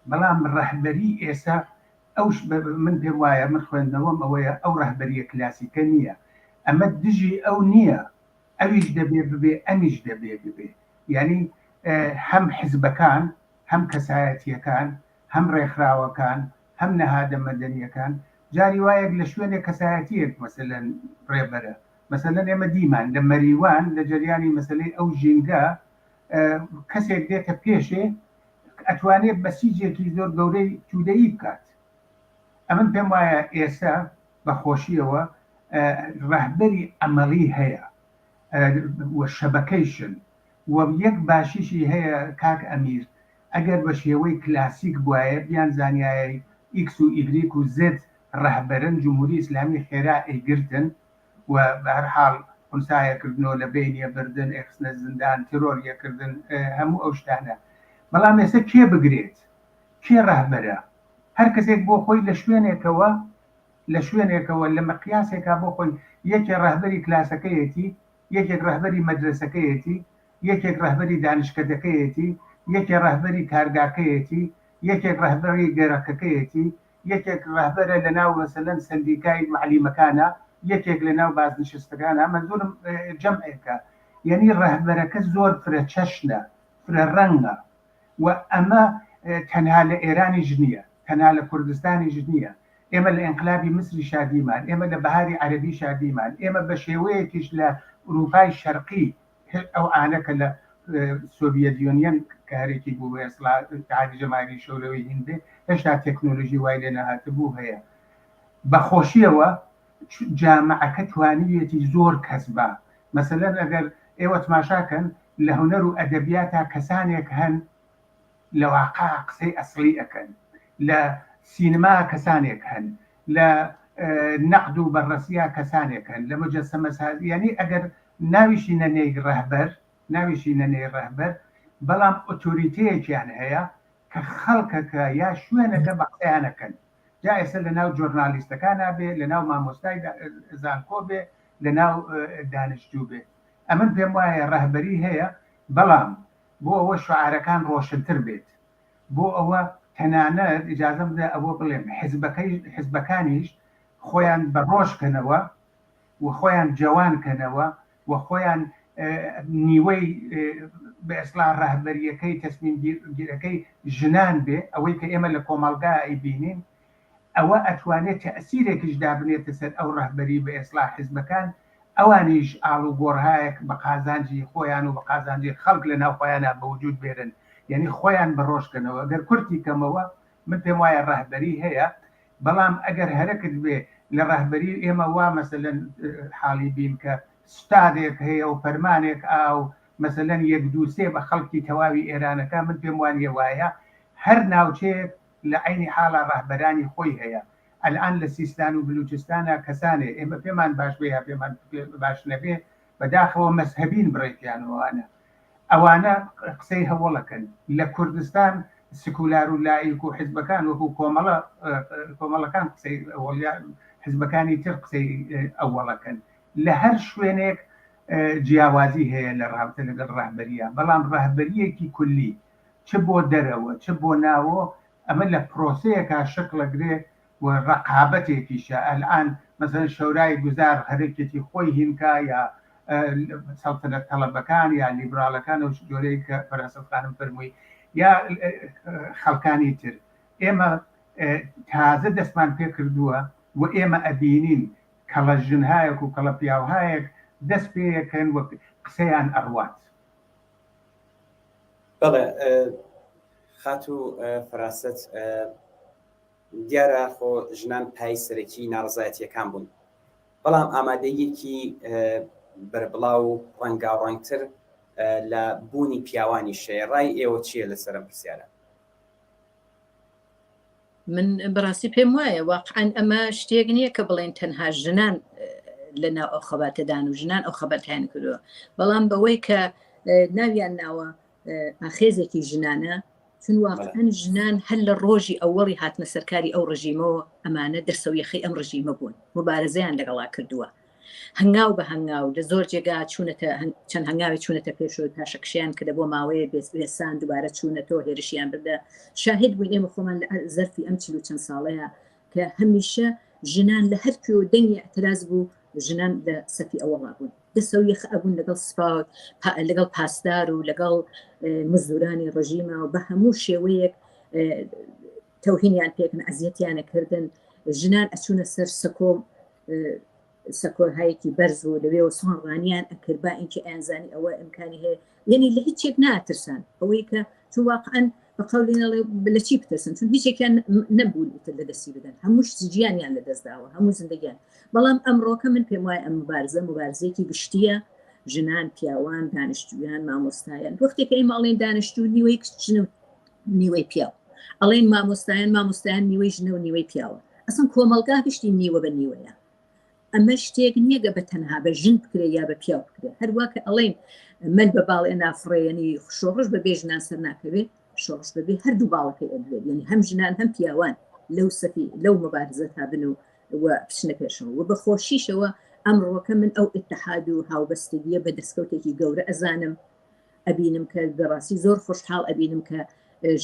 بەڵام ڕەهبەری ئێستا ئەو من پێم وایە من خوێندنەوەم ئەوەیە ئەو ڕەهبەریە کلاسیکە نییە ئەمە دژی ئەو نییە ئەویش دەبێ ببێ ئەمیش دەبێ ببێ یانی هەم حزبەکان هەم کەسایەتیەکان هەم ڕێکخراوەکان هەم نەهادە مەدەنیەکان جاری وایەک لە شوێنێک کەسایەتیەک مەسەلەن ڕێبەرە مەسەلەن ئێمە دیمان لە مەریوان لە جەریانی مەسەلەی ئەو ژینگە کەسێک دێتە پێشێ ئەتوانێت بەسیجێکی زۆر گەورەی تودەیی بکات ئەمن پێم وایە ئێستا بە خۆشیەوە ڕەهبەری عەمەڵی هەیە و شەبەکەیشن و یەک باشیشی هەیە کاک ئەمیر ئەگەر بە شێوەی کلاسیک بوایە بیانزانیایە ئیکس و ئیگریک و زێد ڕەهبەرن جمهوری ئیسلامی خێرا ئەیگرتن و بە هەر حاڵ خونسایە کردن و لە بەینیە بردن ئەیخستنە زندان ترۆر یەکردن هەموو ئەو شتانە بەڵام ئێستا کێ بگرێت کێ ڕەهبەرە هەر کەسێک بۆ خۆی لە شوێنێکەوە لە شوێنێکەوە لە مقیاسێکا بۆ خۆی یەکێ ڕەهبەری کلاسەکەیەتی، یەکێک ڕەهبەری مەدرەسەکەیەتی، یەکێک ڕەهبەری دانشکەدەکەیەتی، یەکێ ڕەهبەری کارگاکەیەتی، یەکێک ڕەهبەری گەرەکەکەیەتی، یەکێک ڕەهبەرە لە ناو مەسەلەن سەندیکای مەعلیمەکانا، یەکێک لە ناو بازنشستەکانا، مەنزورم جەمعێکە. یەنی ڕەهبەرەکە زۆر فرە چەشنە، فرە ڕەنگە. و ئەمە تەنها لە ئێرانیش نییە، تەنها لە کوردستانیش نییە، ئێمە لە ئینقلابی میسریشا دیمان، ئێمە لە بەهاری عەرەبیشا دیمان، ئێمە بە شێوەیەکیش لە ئورووپای شەرقی ئەو ئانە کە لە سۆڤیەت یۆنیەن کە هەرێکی بوو بە ئێسڵا ئیتحادی جەماهیری شەورەوی هیند بێ هێشتا تێکنۆلۆژی وای لێ نەهاتبوو هەیە. بە خۆشییەوە جامعەکە توانیویەتی زۆر کەس بە مەسەلەن ئەگەر ئێوە تماشا کەن لە هونەر و ئەدەبیاتا کەسانێک هەن لە واقع قسەی ئەسڵی ئەکەن لە سینما کەسانێک هەن لە نەقد و بەڕەسیا کەسانێک هەن لە مجەسەمەسازی یانی ئەگەر ناویشی نەنێی ڕەهبەر ناویشی نەنێی ڕەهبەر بەڵام ئۆتۆریتەیەکیان هەیە کە خەڵکەکە یا شوێنەکە بە قسەیان ئەکەن جا ئێستا لە ناو جۆرنالیستەکانا بێ لە ناو مامۆستای زانکۆ بێ لە ناو دانشجوو بێ ئەمن پێم وایە ڕەهبەری هەیە بەڵام بۆ ئەوە شعارەکان ڕۆشنتر بێت بۆ ئەوە تەنانەت ئیجازە بدە ئەوە بڵێم حزبەکەی حزبەکانیش خۆیان بە ڕۆژ کەنەوە و خۆیان جەوان کەنەوە و خۆیان نیوەی بە ئێسڵا ڕەهبەریەکەی تەسمیم گیرەکەی ژنان بێ ئەوەی کە ئێمە لە کۆمەڵگا ئەیبینین. ئەوە ئەتوانێت تەئسیرێکیش دابنێتە سەر ئەو ڕەهبەری بە ئێسڵاح حیزبەکان، ئەوانیش ئاڵوگۆڕهایەک بە قازانجی خۆیان و بە قازانجی خەڵک لە ناو خۆیانا بە وجوود بێنن، یانی خۆیان بە ڕۆژ کەنەوە. گەر کورتی کەمەوە من پێم وایە ڕەهبەری هەیە، بەڵام ئەگەر هەرەکت بێ لە ڕەهبەری ئێمە وا مەسەلەن حاڵی بین کە ستادێک هەیە و فەرمانێک ئا و مەسەلەن یەک دوو سێ بە خەڵکی تەواوی ئێرانەکە من پێم وانیە وایە هەر ناوچەیەک لە عەینی حاڵا ڕەهبەرانی خۆی هەیە ئەلئان لە سیستان و بلوچستانا کەسانێ ئێمە پێمان باش بێ یا پێمان باش نەبێ بەداخەوە مەزهەبین بڕێکیان ئەوانە ئەوانە قسەی هەوەڵەکەن لە کوردستان سکولار و لائیک و حزبەکان وەکو کۆمەڵە کۆمەڵەکان قسەی حزبەکانی تر قسەی ئەوەڵەکەن لە هەر شوێنێک جیاوازی هەیە لە ڕابتە لەگەڵ ڕەهبەریە بەڵام ڕەهبەریەکی کولی چ بۆ دەرەوە چ بۆ ناوۆ ئەمە لە پرۆسەیەکا شکڵەگرێ و ڕەقابەتێکیشە ئەلئان مەسەلەن شەورای گوزار هەرەکێتی خۆی هینکا یا سەڵتەنەت تەڵەبەکان یا لیبراڵەکان ئەو جۆرەی کە فەراسەت خانم فەرمووی یا خەڵکانی تر ئێمە تازە دەستمان پێ کردووە و ئێمە ئەبینین کەڵە ژنهایەک و کەڵە پیاوهایەک دەست پێیەکەن و قسەیان ئەڕوات. بەڵێ خاتوو فەراسەت دیارە خۆ ژنان پای سەرەکی ناڕزایەتیەکان بوون بەڵام ئامادەیەکی بەربڵاو و ڕەنگاوڕەنگتر لە بوونی پیاوانی شەیە ڕای ئێوە چییە لەسەرم پرسیارە؟ من بەڕاستی پێم وایە واقعا ئەمە شتێک نییە کە بڵێن تەنها ژنان لە ناو ئەو خەباتەدان و ژنان ئەو خەباتیان کردووە بەڵام بەوەی کە ناویان ناوە ئاخێزێکی ژنانە چون واقعا ژنان هەر لە ڕۆژی ئەوەڵی هاتنە سەرکاری ئەو ڕژیمەوە ئەمانە دەسەویەخەی ئەم ڕژیمە بوون مبارزەیان لەگەڵا کردووە هەنگاو بە هەنگاو لە زۆر جێگا چوونەتە چەند هەنگاوی چوونەتە پێشەوە پاشەکشیان کردە بۆ ماوەیە بێسان دووبارە چوونەتەوە هێرشیان بردە شاهد بووین ئێمە خۆمان لە زەرفی ئەم چل و چەند ساڵەیە کە هەمیشە ژنان لە هەر کوێ و دەنگی اعتراض بوو ژنان لە سەفی ئەوەڵا بوون دەسەو یەخە ئەبوون لەگەڵ سپا لەگەڵ پاسدار و لەگەڵ مزدورانی ڕژیمە و بە هەموو شێوەیەک تەوهینیان پێکن ئەزیەتیانە کردن ژنان ئەچوونە سەر سەکۆ سەکۆهایەکی بەرز و لەوێوە سۆن ڕانیان ئەکرد با ئینکە ئەیانزانی ئەوە ئیمکانی هەیە یعنی لە هیچێک ناترسان ئەوەی کە چون واقعا بە قەولی نەڵێ لە چی بترسن چون هیچێکیان نەبوون ئیتر لە دەستی بدەن هەموو ژیانیان لە دەستداوە هەموو زندگیان بەڵام ئەمڕۆکە من پێم وایە ئەم مبارزە مبارزێکی گشتیە ژنان پیاوان دانیشتویان مامۆستایان وەختێک ئێمە ئەڵێن دانیشتوو نیوەی ژن و نیوەی پیاو ئەڵێن مامۆستایان مامۆستایان نیوەی ژنە و نیوەی پیاوە ئەسن کۆمەڵگا گشتی نیوە بە نیوەیە ئەمە شتێک نییە گە بە تەنها بە ژن بکرێ یا بە پیاو بکرێ هەروە کە ئەڵێن من بە باڵێ نافڕێنی شۆڕش بە بێ ژنان سەر ناکەوێت شۆڕش بەبێ هەردوو باڵەکەی ئەدرێت یعنی هەم ژنان هەم پیاوان لەو سەفی لەو مبارزە تا بن و و بچنە پێشەوە و بە خۆشیشەوە ئەمڕۆکە من ئەو اتحاد و هاوبەستگیە بە دەستکەوتێکی گەورە ئەزانم ئەبینم کە بەڕاستی زۆر خۆشحاڵ ئەبینم کە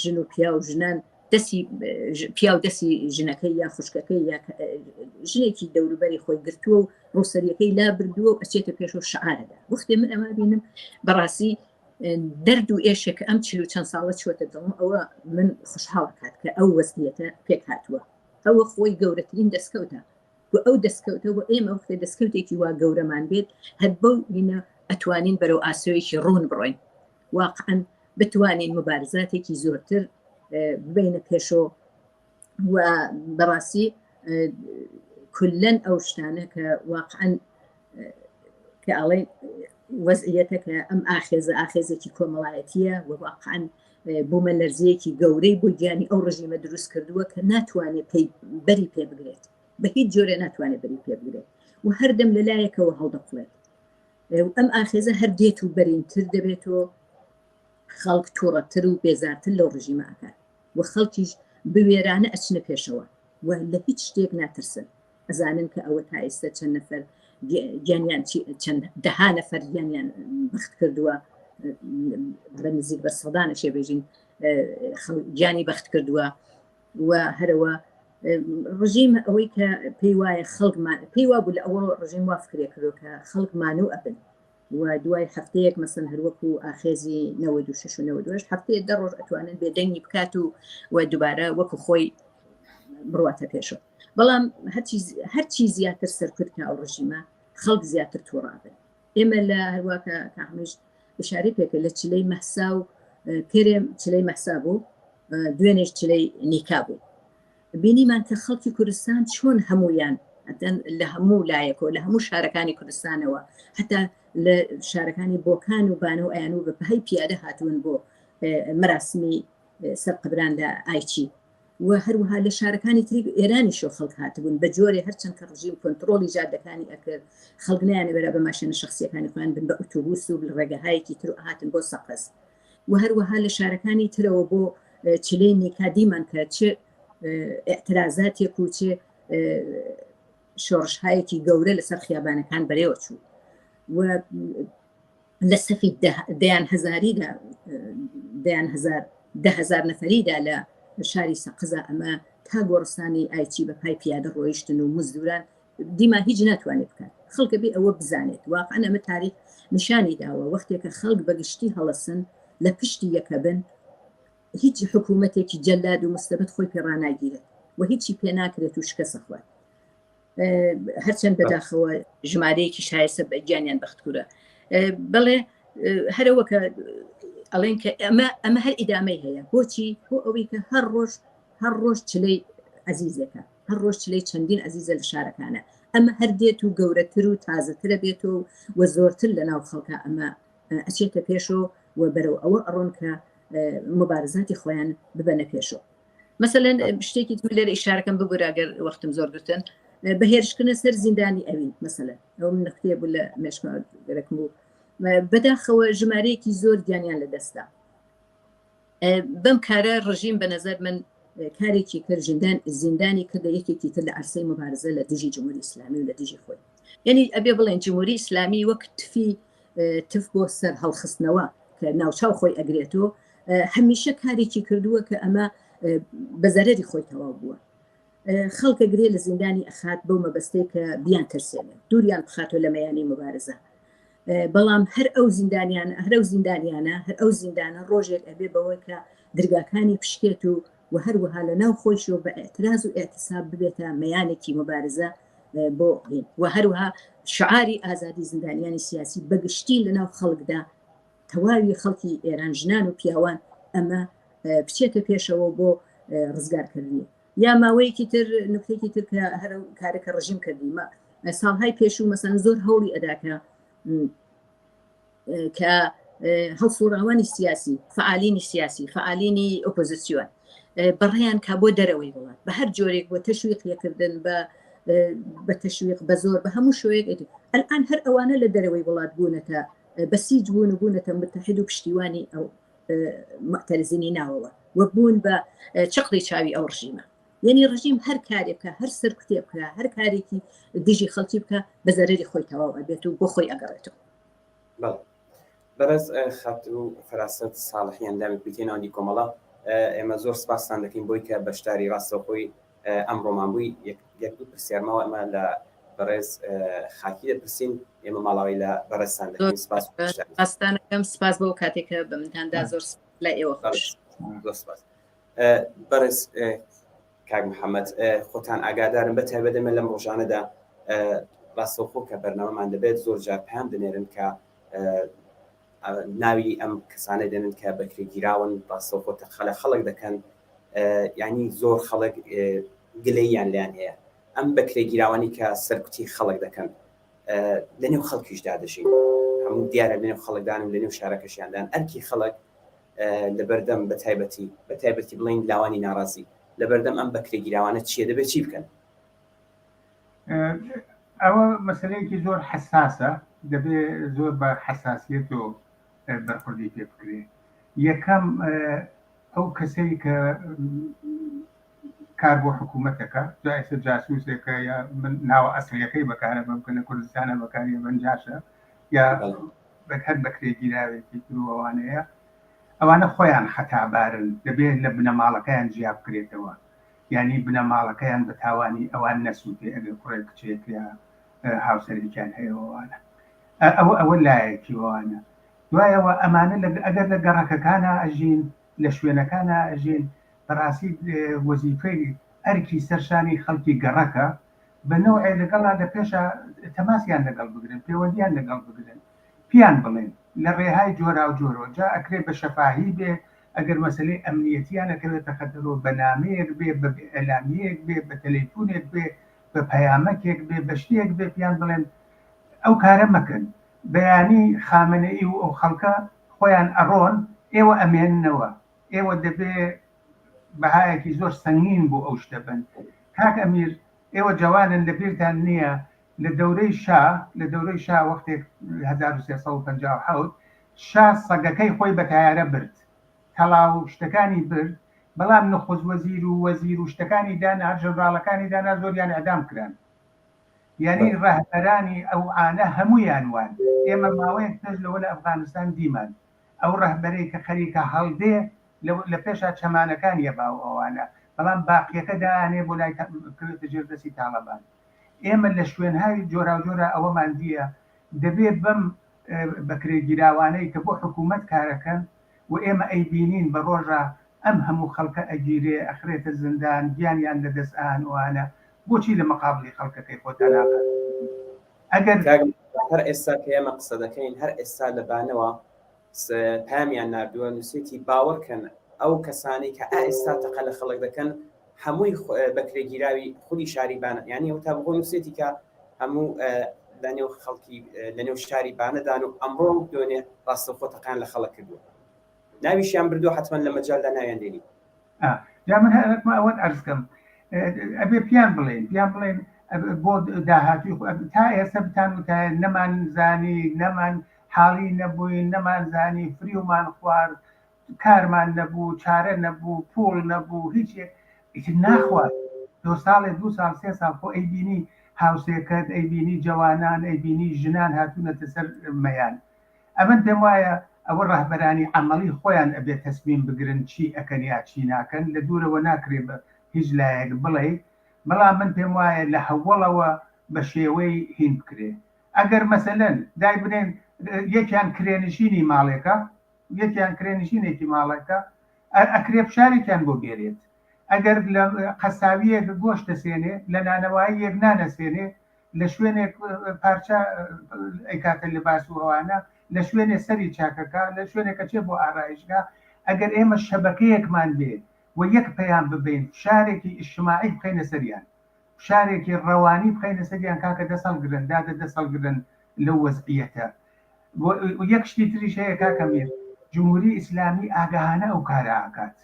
ژن و پیا و ژنان دەسی پیاو دەسی ژنەکەی یا خوشکەکەی یا ژنێکی دەوروبەری خۆی گرتووە و ڕووسەریەکەی لا بردووە و ئەچێتە پێش و شعارەدا وەختێ من ئەمە بینم بەڕاستی دەرد و ئێشێک ئەم چل و چەند ساڵە چوەتە دڵم ئەوە من خۆشحاڵ کات کە ئەو وەزعیەتە پێک هاتووە ئەوە خۆی گەورەترین دەستکەوتە و ئەو دەستکەوتە و ئێمە وەختێ دەستکەوتێکی وا گەورەمان بێت هەر بەو هینە ئەتوانین بەرەو ئاسۆیەکی ڕوون بڕۆین واقعا بتوانین مبارزاتێکی زۆرتر ببینە پێشۆ و بەڕاستی کلەن ئەو شتانە کە واقعا کە ئەڵێ وەزعیەتە کە ئەم ئاخێزە ئاخێزێکی کۆمەڵایەتیە و واقعا بوومە لەرزەیەکی گەورەی بۆ گیانی ئەو ڕژیمە دروست کردووە کە ناتوانێت پێی بەری پێ بگرێت بە هیچ جۆرێ ناتوانێت بەری پێ بگرێت و هەردەم لەلایەکەوە هەڵدەقڵێت ئەم ئاخێزە هەر دێت و بەرینتر دەبێتەوە خەڵک تووڕەتر و بێزارتر لەو ڕژیمە ئەکات و خەڵکیش بوێرانە ئەچنە پێشەوە و لە هیچ شتێک ناترسن ئەزانن کە ئەوە تا ئێستا چەند نەفەر گیانیان چەند دەها نەفەر گیانیان بەخت کردووە بە نزیک بە سەدانە شێ بێژین گیانی بەخت کردووە و هەرەوە ڕژیم ئەوەی کە پێی وایە خەڵک پێی وا بوو لە ئەوە ڕژیم وا فکرێ کردو کە خەڵک مانوو ئەبن و دوای هەفتەیەک مەسن هەروەکو ئاخێزی 96 و 98 هەفتەیە دە ڕۆژ ئەتوانن بێدەنگی بکات و و دووبارە وەکو خۆی. بڕواتە پێشەوە بەڵام هەرچی زیاتر سەرکوت کە ئەو ڕژیمە خەڵک زیاتر تووڕابن ئێمە لە هەرواکە کاحمش ئشارەی پێکرد لە چلەی مەهسا و پێرێم چلەی مەهسا بوو دوێنێش چلەی نیکا بوو بینیمان کە خەڵکی کوردستان چۆن هەمویان لە هەموو لایەکەوە لە هەموو شارەکانی کوردستانەوە هەتا لە شارەکانی بۆکان و بانە و ئەیان و بە پای پیادە هاتوون بۆ مەراسمی سەر قبران لە ئایچی و هەروەها لە شارەکانی تری ئێرانیشەوە خەڵک هاتبوون بە جۆرێ هەرچەند کە ڕژیم کۆنتڕۆڵی جادەکانی ئەکرد خەڵک نەیانەوێرا بە ماشێنە شەخسییەکانی خۆیان بن بە ئوتوبوس و ڕێگەهایەکی تر و ئەهاتن بۆ سەقز و هەروەها لە شارەکانی ترەوە بۆ چلەی نیکا دیمان کە چ ئیعترازاتێک و چ شۆڕشهایەکی گەورە لەسەر خیابانەکان بەرێوە چوو و لە سەفی دەیان هەزاریدا دەیان هەزار دەهزار نەفەریدا لە شاری سەقزا ئەمە تا گۆڕستانی ئایچی بە پای پیادە ڕۆیشتن و مزدوران دیما هیچ ناتوانێت بکات خەڵکە بێ ئەوە بزانێت واقعا ئەمە تاریخ نیشانی داوە وەختێکە خەڵک بەگشتی هەڵەسن لە پشتی یەکە بن هیچ حکوومەتێکی جەلاد و مستەبت خۆی پێڕاناگیرێت و هیچی پێ ناکرێت و شکەسە خوات هەرچەند بەداخەوە ژمارەیەکی شایسە بە گیانیان بەختکورە بەڵێ هەرەوە کە ئەڵێن کە ئەمە ئەمە هەر ئیدامەی هەیە بۆچی بۆ ئەوەی کە هەر ڕۆژ هەر ڕۆژ چلەی عزیزێکە هەر ڕۆژ چلەی چەندین عزیزە لە شارەکانە ئەمە هەر دێت و گەورەتر و تازەترە بێت و و زۆرتر لە ناو خەڵکە ئەمە ئەچێتە پێشەوە و بەرەو ئەوە ئەڕۆن کە مبارزاتی خۆیان ببەنە پێشەوە مەسەلەن شتێکی تر لێرە ئیشارەکەم بگورە گەر وەختم زۆر گرتن بە هێرشکردنە سەر زیندانی ئەوین مەسەلەن ئەو من نەختەیە بوو لە مێشکما گەرەکم بوو بەداخەوە ژمارەیەکی زۆر گیانیان لەدەستدا بەم کارە ڕژیم بە نظر من کارێکی کرد ژیندان زیندانی کردە یەکێکی تر لە عرسەی مبارزە لە دژی جمهوری ئیسلامی و لە دژی خۆی یعنی ئەبێ بڵێن جمهوری ئیسلامی وەک تفی تف بۆ سەر هەڵخستنەوە کە ناوچاو خۆی ئەگرێتەوە هەمیشە کارێکی کردووە کە ئەمە بە زەرەری خۆی تەواو بووە خەڵکە گرێ لە زیندانی ئەخات بەو مەبەستەی کە بیان ترسێنێت دووریان بخاتەوە لە مەیانی مبارزە بەڵام هەر ئەو زیندانیان هەر ئەو زیندانیانە هەر ئەو زیندانە ڕۆژێک ئەبێ بەوەی کە درگاکانی پشکێت و و هەروەها لە ناو خۆیشەوە بە ئەتراز و ئەتیساب ببێتە مەیانێکی مبارزە بۆ و هەروەها شعاری ئازادی زیندانیانی سیاسی بەگشتی لە ناو خەڵکدا تەواوی خەڵکی ئێران ژنان و پیاوان ئەمە بچێتە پێشەوە بۆ ڕزگارکردنی یا ماوەیەکی تر نکتێکی تر کە هەر کارەکە ڕژیم کردیمە ساڵهای پێشوو مەسەن زۆر هەوڵی ئەداکە کە هەڵسوڕاوانی سیاسی فعالینی سیاسی فعالینی ئۆپۆزیسیۆن بەڕێیان کا بۆ دەرەوەی وڵات بە هەر جۆرێک بۆ تەشویق لێکردن بە بە تەشویق بە زۆر بە هەموو شوێک ئەلان هەر ئەوانە لە دەرەوەی وڵات بوونەتە بەسیج بوون و بوونەتە متحد و پشتیوانی ئەو معتەرزینی ناوەوە و بوون بە چقڵی چاوی ئەو ڕژیمە یعنی ڕژیم هەر کارێک بکە هەر سەرکوتێ بکە هەر کارێکی دژی خەڵکی بکە بە زەرری خۆی تەواو ئەبێت و بۆ خۆی ئەگەڕێتەوە بەڕێز خاتوو فەراسەت ساڵحی ئەندامی کومیتەی ناوەندی کۆمەڵە ئێمە زۆر سپاستان دەکەین بۆی کە بەشداری ڕاستەوخۆی ئەمڕۆمان بووی یەک دوو پرسیار ماوە ئەمە لە بەڕێز خاکی دەپرسین ئێمە ماڵاوی لە بەڕێزتان دەکەین سپاس سپاستانەکەم سپاس بۆ کاتێک کە بە منتاندا زۆر لە ئێوە خۆش زۆر سپاس بەڕێز کاک محەممەد خۆتان ئاگادارن بە تایبەت ئێمە لەم ڕۆژانەدا ڕاستەوخۆ کە بەرنامەمان دەبێت زۆر جار پەیام دەنێرن کە ناوی ئەم کەسانە دێنن کە بەکرێگیراون ڕاستەوخۆ تەقە لە خەڵک دەکەن یعنی زۆر خەڵک گلەییان لیان هەیە ئەم بەکرێگیراوانی کە سەرکوتی خەڵک دەکەن لەنێو خەڵکیشدا دەژین هەموو دیارە لەنێو خەڵکدان و لەنێو شارەکەشیاندان ئەرکی خەڵک لەبەردەم بە تایبەتی بە تایبەتی بڵین لاوانی ناڕازی لەبەردەم ئەم بەکرێگیراوانە چییە دەبێت چی بکەن؟ ئەوە مەسەلەیەکی زۆر حەساسە دەبێ زۆر بە حەساسیەت و بەرخوردی پێ بکرێ یەکەم ئەو کەسەی کە کار بۆ حکوومەتەکە جا ئێستا جاسوسێکە یا من ناوە ئەسڵیەکەی بەکارە بەم کە لە کوردستانە بەکاریە بەن جاشە یا هەر بەکرێگیراوێکی تر و ئەوانەیە ئەوانە خۆیان خەتابارن دەبێت لە بنەماڵەکەیان جیا بکرێتەوە یانی بنەماڵەکەیان بە تاوانی ئەوان نەسووتێ ئەگەر کوڕێک کچێک یا هاوسەرێکیان هەیە ئەوانە ئەوە ئەوە لایەکی ئەوانە دوایەوە ئەمانە ئەگەر لە گەڕەکەکانە ئەژین لە شوێنەکانە ئەژین بەڕاستی وەزیفەی. ئەرکی سەرشانی خەڵکی گەڕەکە بە نەوعێ لەگەڵا لە پێشا تەماسیان لەگەڵ بگرن، پێوەندیان لەگەڵ بگرن، پیان بڵێن لە ڕێهای جۆراوجۆرەوە، جا ئەکرێ بە شەفاهی بێ، ئەگەر مەسەلەی ئەمنیەتیان ئەکەوێتە خەتەرەوە بە نامەیەک بێ، بە ئیعلامیەیەک بێ، بە تەلەیفونێک بێ، بە پەیامەکێک بێ، بە شتێک بێ پیان بڵێن ئەو کارە مەکەن، بەیانی خامەنەئی و ئەو خەڵکە خۆیان ئەڕۆن، ئێوە ئەمێننەوە، ئێوە دەبێ بەهایەکی زۆر سەنگین بۆ ئەو شتە بن. کاک ئەمیر ئێوە جەوانن لە بیرتان نییە لە دەورەی شا لە دەورەی شا وەختێک 1357 شا سەگەکەی خۆی بە تایارە برد تەڵا و شتەکانی برد بەڵام نخوست وەزیر و وەزیر و شتەکانی دانا ژەنراڵەکانی دانا زۆریان ئیعدام کران یانی ڕەهبەرانی ئەو عانە هەموویان وان ئێمە ماوەیەک پێش لەوە لە ئەفغانستان دیمان ئەو ڕەهبەرەی کە خەریکە هەڵدێ لە پێشا چەمانەکانیە باو ئەوانە بەڵام باقیەکە دانێ بۆ لای بکەوێتە ژێر دەستی تاڵەبان ئێمە لە شوێنهای جۆراوجۆرا ئەوەمان دییە دەبێ بەم بەکرێگیراوانەی کە بۆ حکوومەت کارەکەن و ئێمە ئەیبینین بە ڕۆژا ئەم هەموو خەڵکە ئەگیرێ ئەخرێتە زیندان گیانیان لە دەست ئان وانە بۆچی لە مقابلی خەڵکەکەی خۆتان ئاقار ئەگەر هەر ئێستا کە ئێمە قسە دەکەین هەر ئێستا لە بانەوە پامیان نردووە نووسێتی باوەڕکەن ئەو کەسانی کە ئێستا تەقە لە خەڵک دەکەن هەمووی بەکرێگیراوی خودی شاری بانە یعنی ئەو تا بخۆ نووسێتی کە هەموو لە نێو خەڵکی لە نێو شاری بانەدان و ئەمڕۆ و دوێنێ ڕاستەوخۆ تەقان لە خەڵک کردووە ناویشیان بردووە حتمما لە مەجالدا ناویان دێنی جا من هەرمە ئەوەت عەرز کەم ئەبێ پیان بڵێن پیان بڵێن بۆ داهاتوی تا ئێستا بتان وتایە نەمان زانی نەمان حاڵی نەبووین نەمان زانی فریومان خوارد کارمان نەبوو چارە نەبوو پوڵ نەبوو هیچ ئیتر ناخوات دو ساڵێ دو ساڵ سێ ساڵ خۆ ئەیبینی هاوسێکەت ئەیبینی جەوانان ئەیبینی ژنان هاتوونەتە سەر مەیان ئەمن پێم وایە ئەوە ڕەهبەرانی عەمەڵی خۆیان ئەبێ تەسمیم بگرن چی ئەکەن یا چی ناکەن لە دوورەوە ناکرێ بە هیچ لایەک بڵێی بەڵام من پێم وایە لە هەوەڵەوە بە شێوەی هین بکرێ ئەگەر مەسەلەن دایبنێن یەکیان کرێنشینی ماڵێکە یەکیان کرێنشینێکی ماڵێکە ئەکرێ فشارێکیان بۆ بێرێت ئەگەر لە قەساویەک گۆشت دەسێنێ لە نانەواییەک نان ئەسێنێ لە شوێنێک پارچە ئەیکاتە لباس و ئەوانە لە شوێنێ سەری چاکەکە لە شوێنێک ئەچێ بۆ ئارایشگا ئەگەر ئێمە شەبەکەیەکمان بێ و یەک پەیام ببەین فشارێکی ئیجتماعی بخەینە سەریان فشارێکی ڕەوانی بخەینە سەریان کاکە دەست هەڵگرن دادە دەست هەڵگرن لەو وەزعیەتە و یەک شتی تریش هەیە کاکە میر جمهوری ئیسلامی ئاگاهانە ئەو کارە ئەکات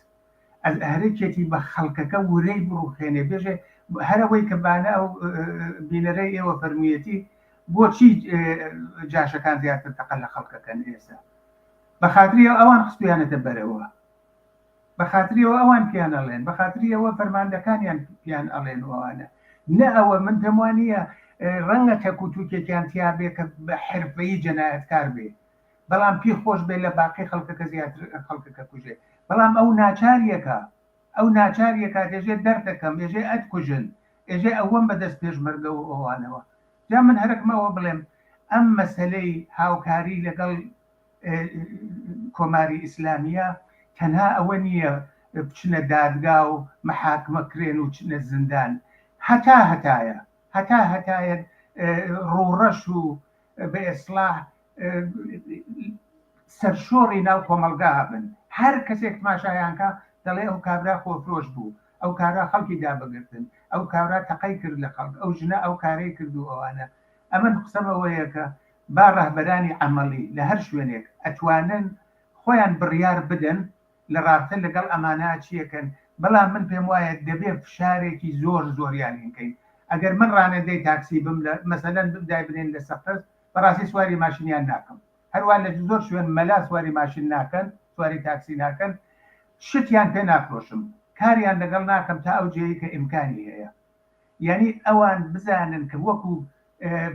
هەرێکێتی بە خەڵکەکە ورەی بڕوخێنێ بێژێ هەرەوەی کە بانە ئەو بینەرەی ئێوە فەرموویەتی بۆچی جاشەکان زیاتر تەقە لە خەڵکەکەن ئێستا بە خاتری ئەوان خستویانەتە بەرەوە بە خاتری ئەوە ئەوان پیان ئەڵێن بە خاتری ئەوە فەرماندەکانیان پیان ئەڵێن و ئەوانە نە ئەوە من پێم وانییە ڕەنگە تەک و تووکێکیان تیا بێ کە بە حرفەیی جەنایەتکار بێ بەڵام پی خۆش بێ لە باقی خەڵکەکە زیاتر خەڵکەکە کوژێ بەڵام ئەو ناچاریەکە ئەو ناچاریەکە ئێژێ دەردەکەم ئێژێ ئەتکوژن ئێژێ ئەوەم بەدەست پێشمەرگە و ئەوانەوە جا من هەرەکمە ئەوە بڵێم ئەم مەسەلەی هاوکاری لەگەڵ کۆماری ئیسلامیە تەنها ئەوە نییە بچنە دادگا و محاکمە کرێن و چنە زیندان هەتا هەتایە هەتا هەتایە ڕووڕەش و بە ئێسڵاح سەرشۆڕی ناو کۆمەڵگا بن هەر کەسێک تماشایانکە دەڵێ ئەو کابرا خۆفرۆش بوو ئەو کارا خەڵکی دابگرتن ئەو کابرا تەقەی کرد لە خەڵک ئەو ژنە ئەو کارەی کرد و ئەوانە ئەمن قسەم ئەوەیە کە با ڕەهبەرانی عەمەڵی لە هەر شوێنێک ئەتوانن خۆیان بڕیار بدەن لە ڕابتە لەگەڵ ئەمانە چیەکەن بەڵام من پێم وایە دەبێ فشارێکی زۆر زۆریان هینکەین ئەگەر من ڕانەندەی تاکسی بم لە مەسەلەن دایبنێن لە سەقز بەڕاستی سواری ماشینیان ناکەم هەروا لە زۆر شوێن مەلا سواری ماشین ناکەن سواری تاکسی ناکەن شتیان پێ نافرۆشم کاریان لەگەڵ ناکەم تا ئەو جێیەی کە ئیمکانی هەیە یانی ئەوان بزانن کە وەکو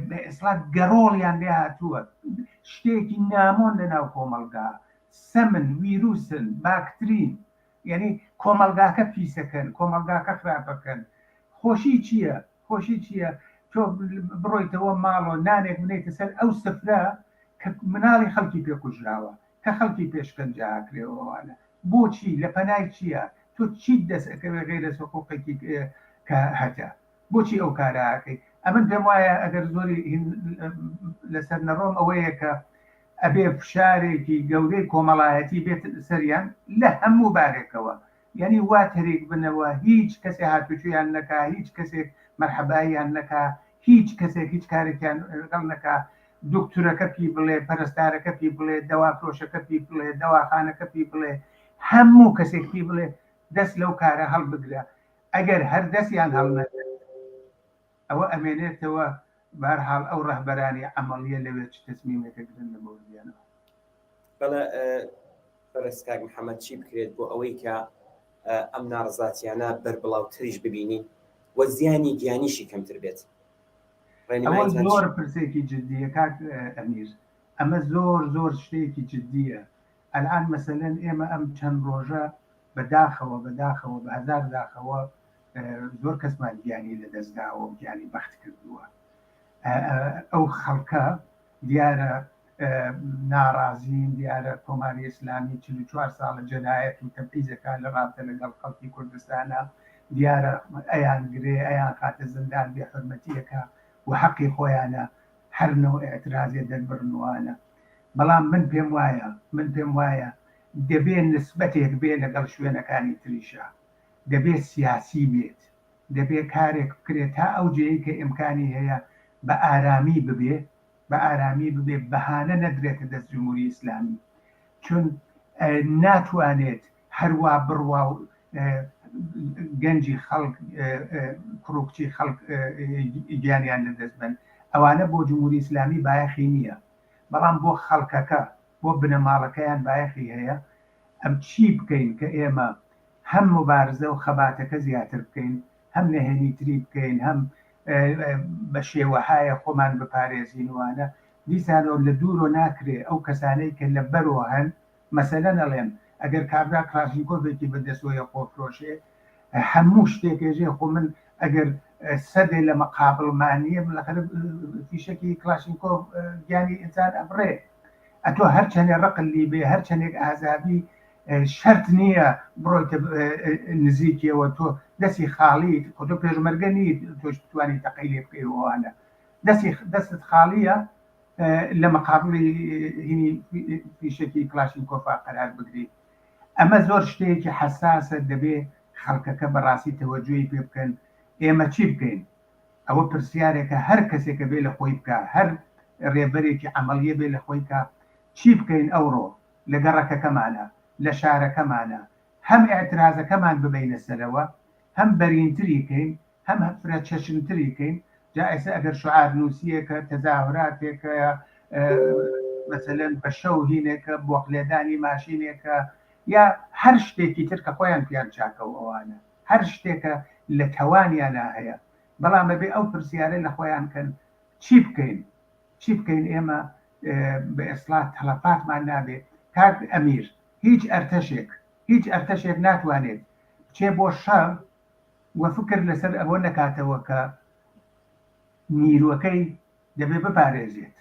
بە ئێسڵا گەڕۆڵیان لێ هاتووە شتێکی نامۆن لە ناو کۆمەڵگا سەمن ویروسن باکترین یعنی کۆمەڵگاکە پیسەکەن کۆمەڵگاکە خراپەکەن خۆشی چییە خۆشی چییە تۆ بڕۆیتەوە ماڵۆ نانێک بنیتە سەر ئەو سفرە کە مناڵی خەڵکی پێ کوژراوە کە خەڵکی پێشکەنجە ئاکرێەوەوانە بۆچی لە پەنای چییە؟ تۆ چیت دەست ئەکەوێ غەیرە حقوقێکی کە هەتە بۆچی ئەو کارە ئەکەی ئەمن پێم وایە ئەگەر زۆری لەسەر نەڕۆم ئەوەیە کە ئەبێ فشارێکی گەورەی کۆمەڵایەتی بێت سەریان لە هەموو بارێکەوە یعنی وا تەریک بنەوە هیچ کەسێ هاتوچویان نەکا هیچ کەسێک مەرحەباییان نەکا هیچ کەسێک هیچ کارێکیان لەگەڵ نەکا دوکتورەکە پی بڵێ پەرستارەکە پی بڵێ دەوافرۆشەکە پی بڵێ دەواخانەکە پی بڵێ هەموو کەسێک پی بڵێ دەست لەو کارە هەڵبگرە ئەگەر هەر دەستیان هەڵنەگرت ئەوە ئەمێنێتەوە بەهەرحاڵ ئەو ڕەهبەرانی عەمەڵیە لەوێ چ تەسمیمێک ئەگرن لە مەوردیانەوە. بەڵێ بەڕێز کاک محەممەد چی بکرێت بۆ ئەوەی کە ئەم ناڕزاتیانە بەربڵاوتریش ببینین و زیانی گیانیشی کەمتر بێت؟ ئەوە زۆر پرسێکی جدیە کاک ئەمیر ئەمە زۆر زۆر شتێکی جدیە ئەلئان مەسەلەن ئێمە ئەم چەند ڕۆژە بە داخەوە بە داخەوە بە هەزار داخەوە زۆر کەسمان گیانی لە دەست داوە و گیانی بەخت کردووە ئەو خەڵکە دیارە ناڕازین دیارە کۆماری ئیسلامی 44 ساڵە جەنایەت و تەبعیزەکان لە ڕابتە لەگەڵ خەڵکی کوردستانە دیارە ئەیان گرێ ئەیان خاتە زندان بێ حرمەتیەکە و حەقی خۆیانە هەر نەوع ئیعترازێ دەربڕن وانە بەڵام من پێم وایە من پێم وایە دەبێ نسبەتێک بێ لەگەڵ شوێنەکانی تریشا دەبێ سیاسی بێت دەبێ کارێک بکرێ تا ئەو جێیەی کە ئیمکانی هەیە بە ئارامی ببێ بە ئارامی ببێ بەهانە نەدرێتە دەست جمهوری ئیسلامی چون ناتوانێت هەروا بڕوا و گەنجی خەڵک کوڕ و کچی خەڵک گیانیان لەدەست بن ئەوانە بۆ جمهوری ئیسلامی بایەخی نییە بەڵام بۆ خەڵکەکە بۆ بنەماڵەکەیان بایەخی هەیە ئەم چی بکەین کە ئێمە هەم موبارزە و خەباتەکە زیاتر بکەین هەم نەهێنیتری بکەین هەم بە شێوەهایە خۆمان بپارێزین وانە دیسانەوە لە دوورۆ ناکرێ ئەو کەسانەی کە لە بەرۆ هەن مەسەلەن ئەڵێم ئەگەر کابرا کڵاشینکۆفێکی بە دەسۆیە خۆفرۆشێ هەموو شتێک ئێژێ خۆ من ئەگەر سەدێ لە مەقابڵمان نییە بالاخرە فیشەکی کڵاشینکۆف گیانی ئینسان ئەبڕێ ئەتۆ هەر چەنێ ڕقل لی بێ هەر چەنێک ئازابی شەرت نییە بڕۆیتە نزیکیەوە تۆ دەستی خاڵیت خۆ تۆ پێشمەرگە نیت تۆش بتوانی تەقەی لێ بکەی ئەوانە دەستی دەستت خاڵیە لە مەقابڵی هینی فیشەکی کڵاشینکۆفا قەرار بگری ئەمە زۆر شتێکی حەساسە دەبێ خەڵکەکە بەڕاستی تەوەجوهی پێ بکەن ئێمە چی بکەین ئەوە پرسیارێکە هەر کەسێکە بێ لە خۆی بکا هەر رێبەرێکی عەمەڵیە بێ لە خۆی کا چی بکەین ئەوڕۆ لە گەڕەکەکەمانە لە شارەکەمانە هەم ئیعترازەکەمان ببەینە سەرەوە هەم بەرینتری کەین هەم فرە چەشنتری کەین جا ئێستا ئەگەر شوعار نووسیەکە تەزاهوراتێکە مەسەلەن بە شەو هینێکە بۆق لێدانی ماشینێکە یا هەر شتێکی تر کە خۆیان پیان چاکە و ئەوانە هەر شتێکە لە تەوانیانا هەیە بەڵام ئەبێ ئەو پرسیارە لە خۆیان کەن چی بکەین چی بکەین ئێمە بە ئێسڵا تەڵەفاتمان نابێ کاک ئەمیر هیچ ئەرتەشێک هیچ ئەرتەشێک ناتوانێت بچێ بۆ شەڕ و فکر لەسەر ئەوە نەکاتەوە کە نیروەکەی دەبێ بپارێزێت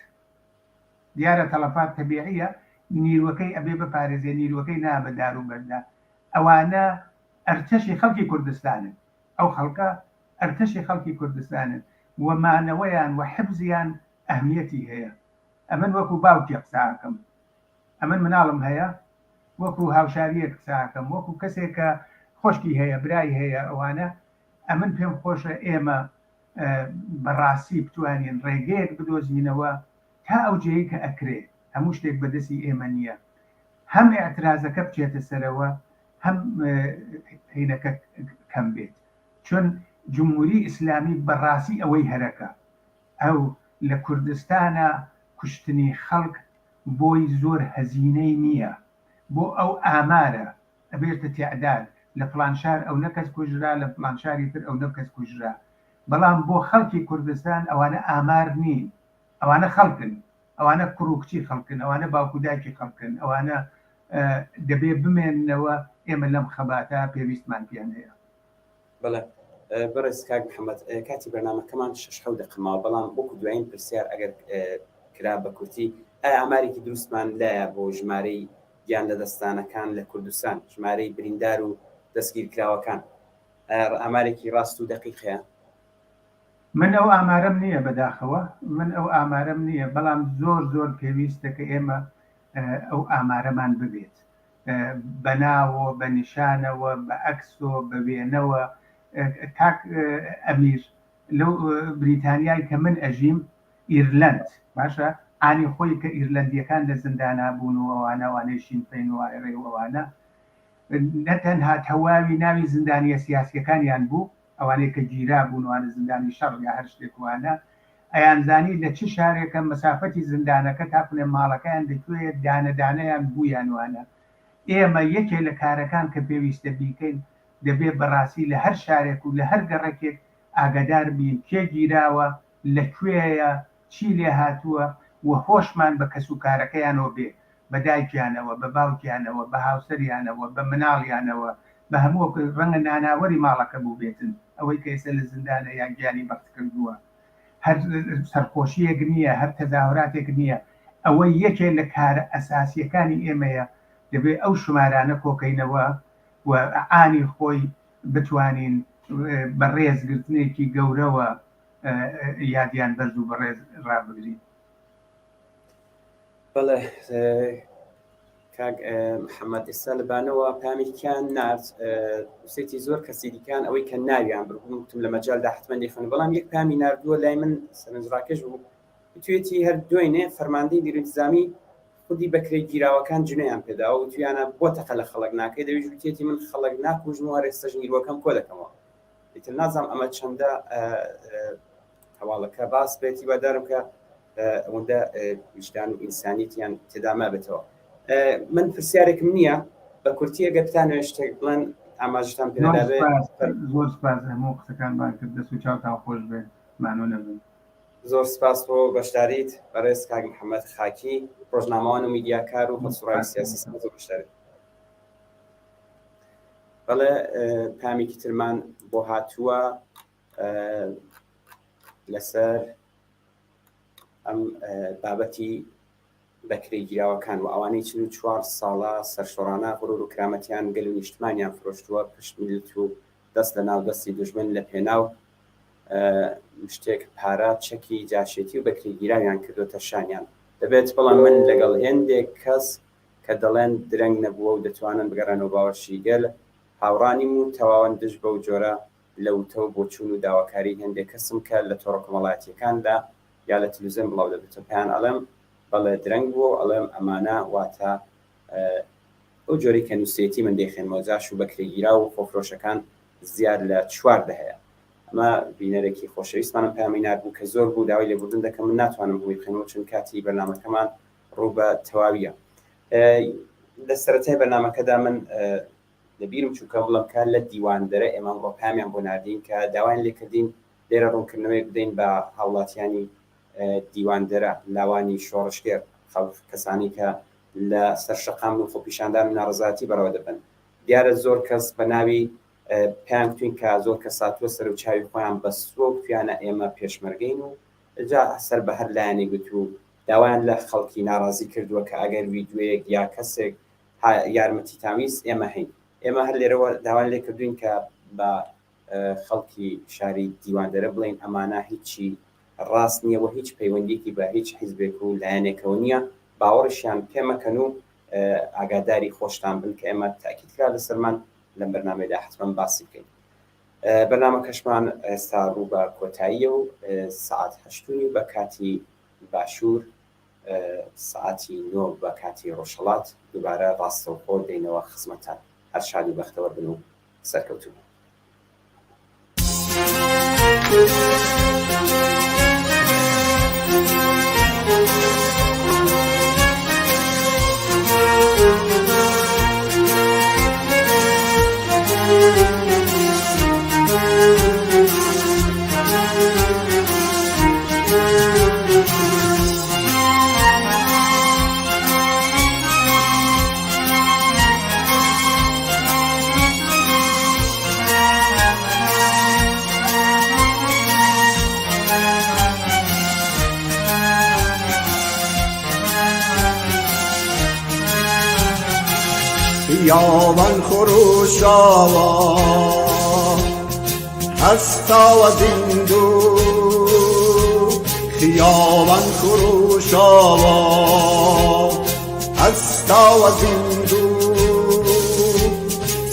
دیارە تەڵەفات تەبیعیە نیروەکەی ئەبێ بپارێزێ نیروەکەی نا بە دار و بەردا ئەوانە ئەرتەشی خەڵکی کوردستانن ئەو خەڵکە ئەرتەشی خەڵکی کوردستانن و مانەوەیان و حفزیان ئەهمیەتی هەیە ئەمن وەکو باوکێ قسە ئەکەم ئەمن مناڵم هەیە وەکو هاوشاریەک قسە ئەکەم وەکو کەسێک کە خۆشکی هەیە برای هەیە ئەوانە ئەمن پێم خۆشە ئێمە بەڕاستی بتوانین ڕێگەیەک بدۆزینەوە تا ئەو جێی کە ئەکرێ هەموو شتێک بەدەستی ئێمە نییە هەم ئیعترازەکە بچێتە سەرەوە هەم هینەکە کەم بێت چون جمهوری ئیسلامی بەڕاستی ئەوەی هەرەکە ئەو لە کوردستانا کوشتنی خەڵک بۆی زۆر هەزینەی نییە بۆ ئەو ئامارە ئەبێتە تیعداد لە فڵان شار ئەونە کەس کوژرا لە فڵان شاری تر ئەونە کەس کوژرا بەڵام بۆ خەڵکی کوردستان ئەوانە ئامار نین ئەوانە خەڵکن ئەوانە کوڕ و کچی خەڵکن ئەوانە باوک و دایکی خەڵکن ئەوانە دەبێ بمێننەوە ئێمە لەم خەباتە پێویستمان پێیان هەیە. بەڵێ بەڕێز کاک محەممەد کاتی بەرنامەکەمان شش حەوت دەقە ماوە بەڵام وەکو دوایین پرسیار ئەگەر کرا بە کورتی ئایا ئامارێکی دروستمان لایە بۆ ژمارەی گیان لەدەستدانەکان لە کوردستان ژمارەی بریندار و. دەستگیرکراوەکان ئامارێکی ڕاست و دەقیق هەیە؟ من ئەو ئامارەم نییە بەداخەوە من ئەو ئامارەم نییە بەڵام زۆر زۆر پێویستە کە ئێمە ئەو ئامارەمان ببێت بە ناوە بە نیشانەوە بە ئەکسۆ بە وێنەوە کاک ئەمیر لەو بریتانیای کە من ئەژیم ئیرلەند باشە ئانی خۆی کە ئیرلەندیەکان لە زیندانا بوون و ئەوانە ئەوانەی شین فەین و ئایڕێ و ئەوانە نەتەنها تەواوی ناوی زیندانیە سیاسیەکانیان بوو ئەوانەی کە گیرابوون وانە زیندانی شەڕ یا هەر شتێک وانە ئەیانزانی لە چ شارێکە مەسافەتی زیندانەکە تا کونێ ماڵەکەیان لە کوێیە دانە دانەیان بوویان وانە ئێمە یەکێ لە کارەکان کە پێویستە بیکەین دەبێ بەڕاستی لە هەر شارێک و لە هەر گەڕەکێک ئاگادار بین کێ گیراوە لە کوێیە چی لێ هاتووە و هۆشمان بە کەسوکارەکەیانەوە بێ، بە دایکیانەوە، بە باوکیانەوە، بە هاوسەریانەوە، بە مناڵیانەوە، بە هەموو ڕەنگە ناناوەری ماڵەکە بووبێتن، ئەوەی کە ئێستا لە زیندانە یا گیانی بەخت کردووە. هەر سەرخۆشییەک نییە، هەر تەزاهوراتێک نییە. ئەوە یەکێ لە کارە ئەساسییەکانی ئێمەیە، دەبێ ئەو شمارانە کۆکەینەوە و عانی خۆی بتوانین بە ڕێزگرتنێکی گەورەوە یادیان بەرز و بەڕێز ڕابگرین. بەڵێ کاک محەممەد ئێستا لە بانەوە پامێکیان نارد وسێتی زۆر کەسی دیکان ئەوەی کە ناویان بردم وتم لە مەجالدا حتمما دەیخوێن بەڵام یەک پامی ناردووە لای من سەرنجڕاکێش بوو وتوێتی هەر دوێنێ فەرماندەی نیرو ئینتزامی خودی بەکرێ گیراوەکان جنێیان پێداوە وتویانە بۆ تەقە لە خەڵک ناکەی دەویش وتێتی من خەڵک ناکوژم و هەر ئێستاش نیروەکەم کۆ دەکەمەوە ئیتر نازانم ئەمە چەندە هەواڵەکە باس بێت هیوادارم کە ئەوەندە ویژدان و ئینسانیتیان تێدا مابێتەوە من پرسیارێکم نییە بە کورتی ئەگەر بتانەوێت شتێک بڵێن ئاماژتان پێدابێ زۆر سپاس هەموو قسەکانمان کرد دەست و چاوتان خۆش بێت مانوو نەبن. زۆر سپاس بۆ بەشداریت بەڕێز کاک محەممەد خاکی ڕۆژنامەوان و میدیاکار و هەڵسوڕاوی سیاسی سپاس بۆ بەشداریت. بەڵێ پامێکی ترمان بۆ هاتووە لەسەر ئەم بابەتی بەکرێگیراوەکان و ئەوانەی 44 ساڵە سەرشۆڕانە غرور و کرامەتیان گەل و نیشتمانیان فرۆشتووە پشت میلت و دەست لە ناو دەستی دوژمن لە پێناو شتێک پارە چەکی جاشێتی و بەکرێگیراویان کردوتە شانیان دەبێت بەڵام من لەگەڵ هێندێک کەس کە دەڵێن درەنگ نەبووە و دەتوانن بگەڕێنەوە باوەشی گەل، هاوڕا نیم و تەواوەن دژ بەو جۆرە لە وتە و بۆچوون و داواکاریی هێندێک کەسم کە لە تۆڕە کۆمەڵایەتییەکاندا یا لە تلوزێن بڵاو دەبێتەوە پێیان ئەڵێم بەڵێ درەنگ بووە و ئەڵێم ئەمانە واتە ئەو جۆرەی کە نووسێتی من دەیخوێنمەوە جاش و بەکرێگیراو و خۆفرۆشەکان زیاد لە چوار دەهەیە. ئەمە بینەرێکی خۆشەویستمانم پەیامی ناردبوو کە زۆر بوو داوای لێبوردن دەکەم من ناتوانم هەمووی بخوێنمەوە چون کاتی بەرنامەکەمان ڕوو بە تەواویە لە سەرەتای بەرنمەکەدا من لەبیرم چوو کە بڵم کە لە دیواندەرە ئێمە ئەمڕۆ پامیان بۆ ناردین کە داوایان لێکردین لێرە ڕوونکردنەوەیەک بدەین بە هاوڵاتیانی دیواندەرە لاوانی شۆڕشگێر خەڵک کەسانی کە لە سەر شەقام و خۆپیشاندان و ناڕەزایەتی بەڕێوە دەبەن دیارە زۆر کەس بە ناوی پێیان گوتوین کە زۆر کەس هاتووە سەر و چاوی خۆیان بەستووە و گوتویانە ئێمە پێشمەرگەین و جا سەر بە هەر لایەنێک بێت و داوایان لە خەڵکی ناڕازی کردووە کە ئەگەر ویدیۆیەک یا کەسێک یارمەتیتان ویست ئێمە هەین. ئێمە هەر لێرەوە داوایان لێ کردوین کە بە خەڵکی شاری دیواندەرە بڵێین ئەمانە هیچی ڕاست نییە و هیچ پەیوەندیەکی بە هیچ حیزبێک و لایەنێکەوە نییە، باوەڕیشیان پێ مەکەن و ئاگاداری خۆشتان بن کە ئێمە تاکید کرا لەسەرمان لەم بەرنامەیەدا حتمەن باسی بکەین. بەرنامەکەشمان ئێستا ڕوو بە کۆتاییە و سەعات هەشت و نیو بە کاتی باشوور سەعاتی نۆ بە کاتی ڕۆژهەڵات دووبارە ڕاستەوخۆ دێینەوە خزمەتتان. هەر شاد و بەختەوەر بن و سەرکەوتوو بن. خیابان خرۆشاوە هەستاوە زیندوو خیابان خرۆشاوە هەستاوە زیندوو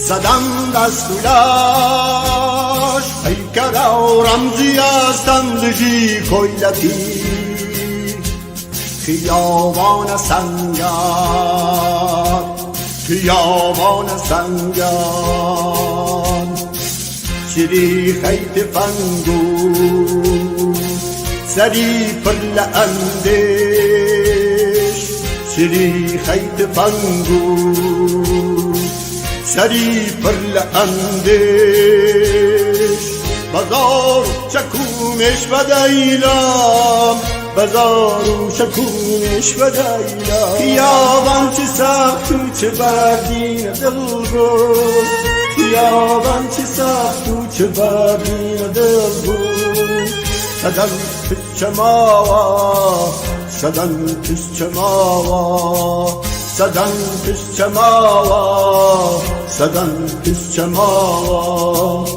سەدەم دەست و لەش پەیکەرە و ڕەمزی ئەستەم دژی کۆیلەتی خیابان سەنگەر خیابان سەنگەر چریخەی تفەنگ و سەری پڕ لە ئەندێش چریخەی تفەنگ و سەری پڕ لە ئەندێش بەزار و چەک و مێش بەدەیلام بەزار و چەک و مێش بەدەیلام خیابان چ سەخت و چ بەردینە دڵ بوو خیابان چ سەخت و چ بەردینە دڵ بوو سەدەن پچەماوە سەدەن پچەماوە سەدەن پچەماوە سەدەن پچەماوە.